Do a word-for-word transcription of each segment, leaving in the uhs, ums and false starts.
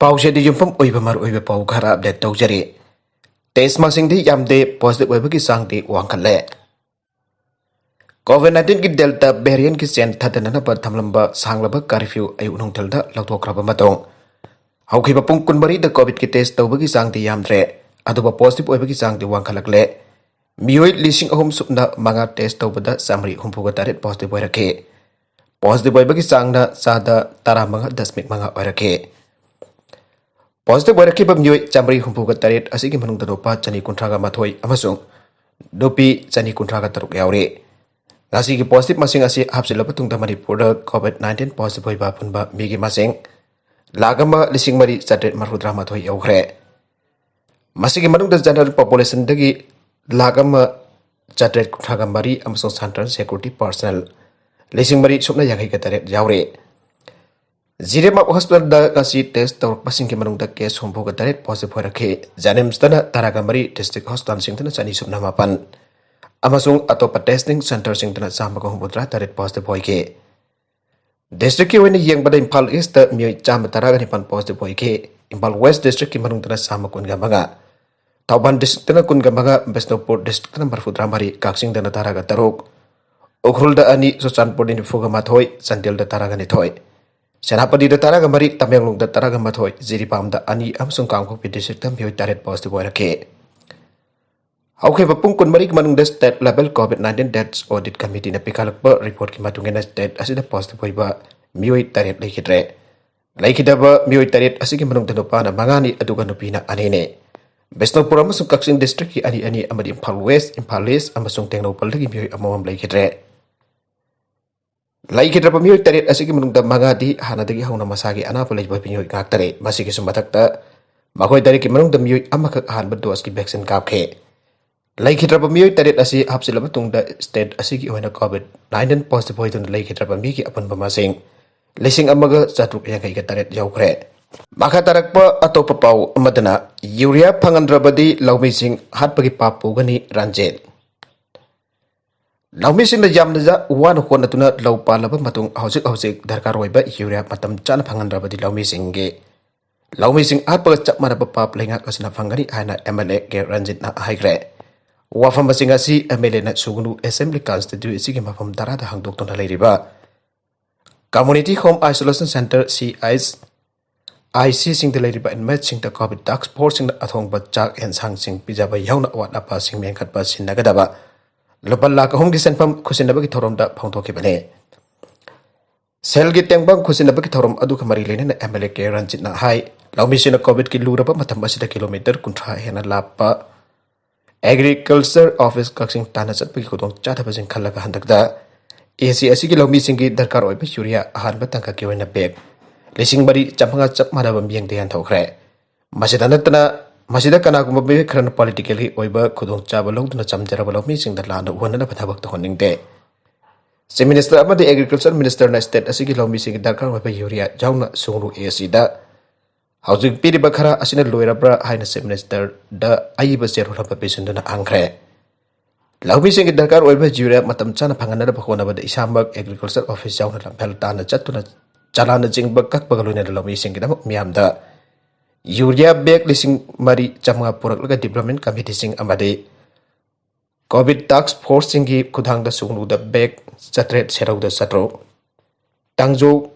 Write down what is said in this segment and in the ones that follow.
ꯄꯥꯎꯁꯦꯗꯤ ꯌꯨꯝꯐꯝ ꯑꯣꯏꯕ ꯃꯔꯨꯑꯣꯏꯕ ꯄꯥꯎ ꯈꯔ ꯑꯞꯗꯦꯠ ꯇꯧꯖꯔꯤ꯫ ꯇꯦꯁ ꯃꯁꯤꯡꯗꯤ ꯌꯥꯝꯗꯦ, ꯄꯣꯖꯤꯇꯤꯚ ꯑꯣꯏꯕꯒꯤ ꯆꯥꯡꯗꯤ ꯋꯥꯡꯈꯠꯂꯦ꯫ ꯀꯣꯚꯤꯗ ꯅꯥꯏꯟꯇꯤꯟꯒꯤ ꯗꯦꯜꯇꯥ ꯚꯦꯔꯤꯌꯟꯒꯤ ꯆꯦꯟ ꯊꯥꯗꯅꯅꯕ ꯊꯝꯂꯝꯕ ꯁꯥꯡꯂꯕ ꯀꯔꯐ꯭ꯌꯨ ꯑꯌꯨꯛ ꯅꯨꯡꯊꯤꯜꯗ ꯂꯧꯊꯣꯛꯈ꯭ꯔꯕ ꯃꯇꯨꯡ, ꯍꯧꯈꯤꯕ ꯄꯨꯡ ꯀꯨꯟꯃꯔꯤꯗ ꯀꯣꯚꯤꯗꯀꯤ ꯇꯦꯁ ꯇꯧꯕꯒꯤ ꯆꯥꯡꯗꯤ ꯌꯥꯝꯗ꯭ꯔꯦ, ꯑꯗꯨꯕꯨ ꯄꯣꯖꯤꯇꯤꯚ ꯑꯣꯏꯕꯒꯤ ꯆꯥꯡꯗꯤ ꯋꯥꯡꯈꯠꯂꯛꯂꯦ꯫ ꯃꯤꯑꯣꯏ ꯂꯤꯁꯤꯡ ꯑꯍꯨꯝ ꯁꯨꯞꯅ ꯃꯉꯥ ꯇꯦꯁ ꯇꯧꯕꯗ ꯆꯥꯃꯔꯤ ꯍꯨꯝꯐꯨꯒ ꯇꯔꯦꯠ ꯄꯣꯖꯤꯇꯤꯚ ꯑꯣꯏꯔꯛꯈꯤ꯫ ꯄꯣꯖꯤꯇꯤꯚ ꯑꯣꯏꯕꯒꯤ ꯆꯥꯡꯅ ꯆꯥꯗ ꯇꯔꯥꯃꯉꯥ ꯗꯁꯃꯤꯛ ꯃꯉꯥ ꯑꯣꯏꯔꯛꯈꯤ꯫ ꯄꯣꯖꯤꯇꯤꯚ ꯑꯣꯏꯔꯛꯈꯤꯕ ꯃꯤꯑꯣꯏ ꯆꯥꯃꯔꯤ ꯍꯨꯝꯐꯨꯒ ꯇꯔꯦꯠ ꯑꯁꯤꯒꯤ ꯃꯅꯨꯡꯗ ꯅꯨꯄꯥ ꯆꯅꯤ ꯀꯨꯟꯊ꯭ꯔꯥꯒ ꯃꯥꯊꯣꯏ ꯑꯃꯁꯨꯡ ꯅꯨꯄꯤ ꯆꯅꯤ ꯀꯨꯟꯊ꯭ꯔꯥꯒ ꯇꯔꯨꯛ ꯌꯥꯎꯔꯤ꯫ ꯉꯁꯤꯒꯤ ꯄꯣꯖꯤꯇꯤꯚ ꯃꯁꯤꯡ ꯑꯁꯤ ꯍꯥꯞꯆꯤꯜꯂꯕ ꯃꯇꯨꯡꯗ ꯃꯅꯤꯄꯨꯔꯗ ꯀꯣꯚꯤꯗ ꯅꯥꯏꯟꯇꯤꯟ ꯄꯣꯖꯤꯇꯤꯚ ꯑꯣꯏꯕ ꯑꯄꯨꯟꯕ ꯃꯤꯒꯤ ꯃꯁꯤꯡ ꯂꯥꯈ ꯑꯃ ꯂꯤꯁꯤꯡ ꯃꯔꯤ ꯆꯥꯇ꯭ꯔꯦꯠ ꯃꯔꯤꯐꯨꯇꯔꯥ ꯃꯥꯊꯣꯏ ꯌꯧꯈ꯭ꯔꯦ꯫ ꯃꯁꯤꯒꯤ ꯃꯅꯨꯡꯗ ꯖꯦꯅꯔꯦꯜ ꯄꯣꯄꯨꯂꯦꯁꯟꯗꯒꯤ ꯂꯥꯈ ꯑꯃ ꯆꯥꯇ꯭ꯔꯦꯠ ꯀꯨꯟꯊ꯭ꯔꯥꯒ ꯃꯔꯤ ꯑꯃꯁꯨꯡ ꯁꯦꯟꯇ꯭ꯔꯦꯜ ꯁꯦꯀ꯭ꯌꯨꯔꯤꯇꯤ ꯄꯔꯁꯅꯦꯜ ꯂꯤꯁꯤꯡ ꯃꯔꯤ ꯁꯨꯞꯅ ꯌꯥꯡꯈꯩꯒ ꯇꯔꯦꯠ ꯌꯥꯎꯔꯤ꯫ ꯖꯤꯔꯤꯕꯥꯝ ꯍꯣꯁꯄꯤꯇꯥꯜꯗ ꯉꯁꯤ ꯇꯦꯁ ꯇꯧꯔꯛꯄꯁꯤꯡꯒꯤ ꯃꯅꯨꯡꯗ ꯀꯦꯁ ꯍꯨꯝꯐꯨꯒ ꯇꯔꯦꯠ ꯄꯣꯖꯤꯇꯤꯚ ꯑꯣꯏꯔꯛꯈꯤ꯫ ꯖꯦꯅꯤꯝꯁꯇꯅ ꯇꯔꯥꯒ ꯃꯔꯤ, ꯗꯤꯁꯇ꯭ꯔꯤꯛ ꯍꯣꯁꯄꯤꯇꯥꯜꯁꯤꯡꯗꯅ ꯆꯅꯤ ꯁꯨꯞꯅ ꯃꯥꯄꯟ ꯑꯃꯁꯨꯡ ꯑꯇꯣꯞꯄ ꯇꯦꯁꯇꯤꯡ ꯁꯦꯟꯇꯔꯁꯤꯡꯗꯅ ꯆꯥꯝꯃꯒ ꯍꯨꯝꯐꯨꯇꯔꯥ ꯇꯔꯦꯠ ꯄꯣꯖꯤꯇꯤꯚ ꯑꯣꯏꯈꯤ꯫ ꯗꯤꯁꯇ꯭ꯔꯤꯛꯀꯤ ꯑꯣꯏꯅ ꯌꯦꯡꯕꯗ ꯏꯝꯐꯥꯜ ꯏꯁꯇ ꯃꯤꯑꯣꯏ ꯆꯥꯝꯃ ꯇꯔꯥꯒ ꯅꯤꯄꯥꯟ ꯄꯣꯖꯤꯇꯤꯚ ꯑꯣꯏꯈꯤ꯫ ꯏꯝꯐꯥꯜ ꯋꯦꯁ ꯗꯤꯁꯇ꯭ꯔꯤꯛꯀꯤ ꯃꯅꯨꯡꯗꯅ ꯆꯥꯝꯃ ꯀꯨꯟꯒ ꯃꯉꯥ, ꯊꯧꯕꯥꯜ ꯗꯤꯁꯇ꯭ꯔꯤꯛꯇꯅ ꯀꯨꯟꯒ ꯃꯉꯥ, ꯕꯤꯁꯅꯨꯄꯨꯔ ꯗꯤꯁꯇ꯭ꯔꯤꯛꯇꯅ ꯃꯔꯤꯐꯨꯇꯔꯥ ꯃꯔꯤ, ꯀꯛꯆꯤꯡꯗꯅ ꯇꯔꯥꯒ ꯇꯔꯨꯛ, ꯎꯈ꯭ꯔꯨꯜꯗ ꯑꯅꯤ, ꯆꯨꯔꯆꯥꯟꯄꯨꯔꯗ ꯅꯤꯐꯨꯒ ꯃꯥꯊꯣꯏ, ꯆꯥꯟꯗꯦꯜꯗ ꯇꯔꯥꯒ ꯅꯤꯊꯣꯏ, ꯁꯦꯅꯥꯄꯇꯤꯗ ꯇꯔꯥꯒ ꯃꯔꯤ, ꯇꯃꯦꯡꯂꯣꯡꯗ ꯇꯔꯥꯒ ꯃꯥꯊꯣꯏ, ꯖꯤꯔꯤꯕꯥꯝꯗ ꯑꯅꯤ ꯑꯃꯁꯨꯡ ꯀꯥꯡꯄꯣꯛꯄꯤ ꯗꯤꯁꯇ꯭ꯔꯤꯛꯇ ꯃꯤꯑꯣꯏ ꯇꯔꯦꯠ ꯄꯣꯖꯤꯇꯤꯚ ꯑꯣꯏꯔꯛꯈꯤ꯫ ꯍꯧꯈꯤꯕ ꯄꯨꯡ ꯀꯨꯟꯃꯔꯤꯒꯤ ꯃꯅꯨꯡꯗ state level COVID nineteen deaths audit ꯀꯃꯤꯇꯤꯅ ꯄꯤꯈꯠꯂꯛꯄ ꯔꯤꯄꯣꯔꯠꯀꯤ ꯃꯇꯨꯡ ꯏꯟꯅ ꯁ꯭ꯇꯦꯠ ꯑꯁꯤꯗ ꯄꯣꯖꯤꯇꯤꯚ ꯑꯣꯏꯕ ꯃꯤꯑꯣꯏ ꯇꯔꯦꯠ ꯂꯩꯈꯤꯗ꯭ꯔꯦ꯫ ꯂꯩꯈꯤꯗꯕ ꯃꯤꯑꯣꯏ ꯇꯔꯦꯠ ꯑꯁꯤꯒꯤ ꯃꯅꯨꯡꯗ ꯅꯨꯄꯥꯅ ꯃꯉꯥꯅꯤ, ꯑꯗꯨꯒ ꯅꯨꯄꯤꯅ ꯑꯅꯤꯅꯤ꯫ ꯕꯤꯁꯅꯨꯄꯨꯔ ꯑꯃꯁꯨꯡ ꯀꯛꯆꯤꯡ ꯗꯤꯁꯇ꯭ꯔꯤꯛꯀꯤ ꯑꯅꯤ ꯑꯅꯤ ꯑꯃꯗꯤ ꯏꯝꯐꯥꯜ ꯋꯦꯁ, ꯏꯝꯐꯥꯜ ꯏꯁ ꯑꯃꯁꯨꯡ ꯇꯦꯡꯅꯧꯄꯜꯗꯒꯤ ꯃꯤꯑꯣꯏ ꯑꯃꯃꯝ ꯂꯩꯈꯤꯗ꯭ꯔꯦ꯫ ꯂꯩꯈꯤꯗ꯭ꯔꯕ ꯃꯤꯑꯣꯏ ꯇꯔꯦꯠ ꯑꯁꯤꯒꯤ ꯃꯅꯨꯡꯗ ꯃꯉꯥꯗꯤ ꯍꯥꯟꯅꯗꯒꯤ ꯍꯧꯅ ꯃꯁꯥꯒꯤ ꯑꯅꯥꯕ ꯂꯩꯕ ꯃꯤꯑꯣꯏ ꯉꯥꯛꯇꯅꯤ꯫ ꯃꯁꯤꯒꯤꯁꯨ ꯃꯊꯛꯇ, ꯃꯈꯣꯏ ꯇꯔꯦꯠꯀꯤ ꯃꯅꯨꯡꯗ ꯃꯤꯑꯣꯏ ꯑꯃꯈꯛ ꯑꯍꯥꯟꯕ ꯗꯣꯁꯀꯤ ꯚꯦꯛꯁꯤꯟ ꯀꯥꯞꯈꯤ꯫ ꯂꯩꯈꯤꯗ꯭ꯔꯕ ꯃꯤꯑꯣꯏ ꯇꯔꯦꯠ ꯑꯁꯤ ꯍꯥꯞꯆꯤꯜꯂꯕ ꯇꯨꯡꯗ, ꯁ꯭ꯇꯦꯠ ꯑꯁꯤꯒꯤ ꯑꯣꯏꯅ ꯀꯣꯚꯤꯗ ꯅꯥꯏꯟꯇꯤꯟ ꯄꯣꯖꯤꯇꯤꯚ ꯑꯣꯏꯗꯨꯅ ꯂꯩꯈꯤꯗ꯭ꯔꯕ ꯃꯤꯒꯤ ꯑꯄꯨꯟꯕ ꯃꯁꯤꯡ ꯂꯤꯁꯤꯡ ꯑꯃꯒ ꯆꯥꯇ꯭ꯔꯨꯛ ꯌꯥꯡꯈꯩꯒ ꯇꯔꯦꯠ ꯌꯧꯈ꯭ꯔꯦ꯫ ꯃꯈꯥ ꯇꯥꯔꯛꯄ ꯑꯇꯣꯞꯄ ꯄꯥꯎ ꯑꯃꯗꯅ, ꯌꯨꯔꯤꯌꯥ ꯐꯪꯍꯟꯗ꯭ꯔꯕꯗꯤ ꯂꯧꯃꯤꯁꯤꯡ ꯍꯥꯠꯄꯒꯤ ꯄꯥꯞ ꯄꯨꯒꯅꯤ, ꯔꯟꯖꯤꯠ꯫ ꯂꯧꯃꯤꯁꯤꯡꯅ ꯌꯥꯝꯅ ꯋꯥꯅ ꯍꯣꯠꯅꯗꯨꯅ ꯂꯧ ꯄꯥꯜꯂꯕ ꯃꯇꯨꯡ, ꯍꯧꯖꯤꯛ ꯍꯧꯖꯤꯛ ꯗꯔꯀꯥꯔ ꯑꯣꯏꯕ ꯌꯨꯔꯤꯌꯥ ꯃꯇꯝ ꯆꯥꯅ ꯐꯪꯍꯟꯗ꯭ꯔꯕꯗꯤ ꯂꯧꯃꯤꯁꯤꯡꯒꯤ ꯂꯧꯃꯤꯁꯤꯡ ꯍꯥꯠꯄꯒ ꯆꯞ ꯃꯥꯟꯅꯕ ꯄꯥꯞ ꯂꯩꯉꯥꯛ ꯑꯁꯤꯅ ꯐꯪꯒꯅꯤ ꯍꯥꯏꯅ MLA ꯀꯦ ꯔꯟꯖꯤꯠꯅ ꯍꯥꯏꯈ꯭ꯔꯦ꯫ ꯋꯥꯐꯝꯁꯤꯡ ꯑꯁꯤ MLAꯅ ꯁꯨꯒꯅꯨ Assembly Constituencyꯒꯤ ꯃꯐꯝ ꯇꯔꯥꯗ ꯍꯥꯡꯗꯣꯛꯇꯨꯅ ꯂꯩꯔꯤꯕ Community Home Isolation Center, CICꯁꯤꯡꯗ ꯂꯩꯔꯤꯕ inmateꯁꯤꯡꯗ COVID task forceꯁꯤꯡꯅ ꯑꯊꯣꯡꯕ ꯆꯥꯛ ꯑꯦꯟꯁꯥꯡꯁꯤꯡ ꯄꯤꯖꯕ ꯌꯥꯎꯅ ꯑꯋꯥꯠ ꯑꯄꯥꯁꯤꯡ ꯃꯦꯟꯈꯠꯄ ꯁꯤꯟꯅꯒꯗꯕ ꯂꯨꯄꯥ ꯂꯥꯈ ꯑꯍꯨꯝꯒꯤ ꯁꯦꯟꯐꯝ ꯈꯨꯠꯁꯤꯟꯅꯕꯒꯤ ꯊꯧꯔꯝꯗ ꯐꯣꯡꯗꯣꯛꯈꯤꯕꯅꯤ꯫ ꯁꯦꯜꯒꯤ ꯇꯦꯡꯕꯥꯡ ꯈꯨꯠꯁꯤꯟꯅꯕꯒꯤ ꯊꯧꯔꯝ ꯑꯗꯨꯒ ꯃꯔꯤ ꯂꯩꯅꯅ MLA ꯀꯦ ꯔꯟꯖꯤꯠꯅ ꯍꯥꯏ, ꯂꯧꯃꯤꯁꯤꯡꯅ COVIDꯀꯤ ꯂꯨꯔꯕ ꯃꯇꯝ ꯑꯁꯤꯗ ꯀꯤꯂꯣꯃꯤꯇꯔ ꯀꯨꯟꯊ꯭ꯔꯥ ꯍꯦꯟꯅ ꯂꯥꯞꯄ Agriculture Office ꯀꯛꯆꯤꯡ ꯇꯥꯟꯅ ꯆꯠꯄꯒꯤ ꯈꯨꯗꯣꯡꯆꯥꯗꯕꯁꯤꯡ ꯈꯜꯂꯒ ꯍꯟꯗꯛꯇ AC ꯑꯁꯤꯒꯤ ꯂꯧꯃꯤꯁꯤꯡꯒꯤ ꯗꯔꯀꯥꯔ ꯑꯣꯏꯕ ꯌꯨꯔꯤꯌꯥ ꯑꯍꯥꯟꯕ ꯇꯥꯡꯀꯛꯀꯤ ꯑꯣꯏꯅ bag ꯂꯤꯁꯤꯡ ꯃꯔꯤ ꯆꯥꯝꯃꯉꯥ ꯆꯞ ꯃꯥꯟꯅꯕ ꯃꯤꯠꯌꯦꯡꯗ ꯌꯥꯟꯊꯣꯛꯈ꯭ꯔꯦ꯫ ꯃꯁꯤꯗ ꯅꯠꯇꯅ, ꯃꯁꯤꯗ ꯀꯅꯥꯒꯨꯝꯕ ꯃꯤꯑꯣꯏ ꯈꯔꯅ politicalꯒꯤ ꯑꯣꯏꯕ ꯈꯨꯗꯣꯡꯆꯥꯕ ꯂꯧꯗꯨꯅ ꯆꯝꯖꯔꯕ ꯂꯧꯃꯤꯁꯤꯡꯗ ꯂꯥꯟꯅ ꯎꯍꯟꯅꯅꯕ ꯊꯕꯛ ꯇꯧꯍꯟꯅꯤꯡꯗꯦ꯫ Chief Minister ꯑꯃꯗꯤ Agriculture Ministerꯅ state ꯑꯁꯤꯒꯤ ꯂꯧꯃꯤꯁꯤꯡꯒꯤ ꯗꯔꯀꯥꯔ ꯑꯣꯏꯕ ꯌꯨꯔꯤꯌꯥ ꯌꯥꯎꯅ ꯁꯨꯒꯅꯨ ACꯗ ꯍꯧꯖꯤꯛ ꯄꯤꯔꯤꯕ ꯈꯔ ꯑꯁꯤꯅ ꯂꯣꯏꯔꯕ꯭ꯔꯥ ꯍꯥꯏꯅ Chief Ministerꯗ ꯑꯏꯕ ꯆꯦꯔꯣꯜ ꯑꯃ ꯄꯤꯁꯤꯟꯗꯨꯅ ꯍꯪꯈ꯭ꯔꯦ꯫ ꯂꯧꯃꯤꯁꯤꯡꯒꯤ ꯗꯔꯀꯥꯔ ꯑꯣꯏꯕ ꯌꯨꯔꯤꯌꯥ ꯃꯇꯝ ꯆꯥꯅ ꯐꯪꯍꯟꯅꯕ ꯍꯣꯠꯅꯕꯗ ꯏꯁꯥꯃꯛ Agriculture Office ꯌꯥꯎꯅ ꯂꯝꯐꯦꯜ ꯇꯥꯟꯅ ꯆꯠꯇꯨꯅ ꯆꯂꯥꯟꯅꯆꯤꯡꯕ ꯀꯛꯄꯒ ꯂꯣꯏꯅꯅ ꯂꯧꯃꯤꯁꯤꯡꯒꯤꯗꯃꯛ ꯃꯤꯌꯥꯝꯗ ꯌꯨꯔꯤꯌꯥ bag ꯂꯤꯁꯤꯡ ꯃꯔꯤ ꯆꯥꯝꯃꯉꯥ ꯄꯨꯔꯛꯂꯒ development committeeꯁꯤꯡ ꯑꯃꯗꯤ COVID task forceꯁꯤꯡꯒꯤ ꯈꯨꯠꯊꯥꯡꯗ ꯁꯨꯒꯅꯨꯗ bag ꯆꯥꯇ꯭ꯔꯦꯠ, ꯁꯦꯔꯧꯗ ꯆꯥꯇ꯭ꯔꯨꯛ, ꯇꯥꯡꯖꯧ,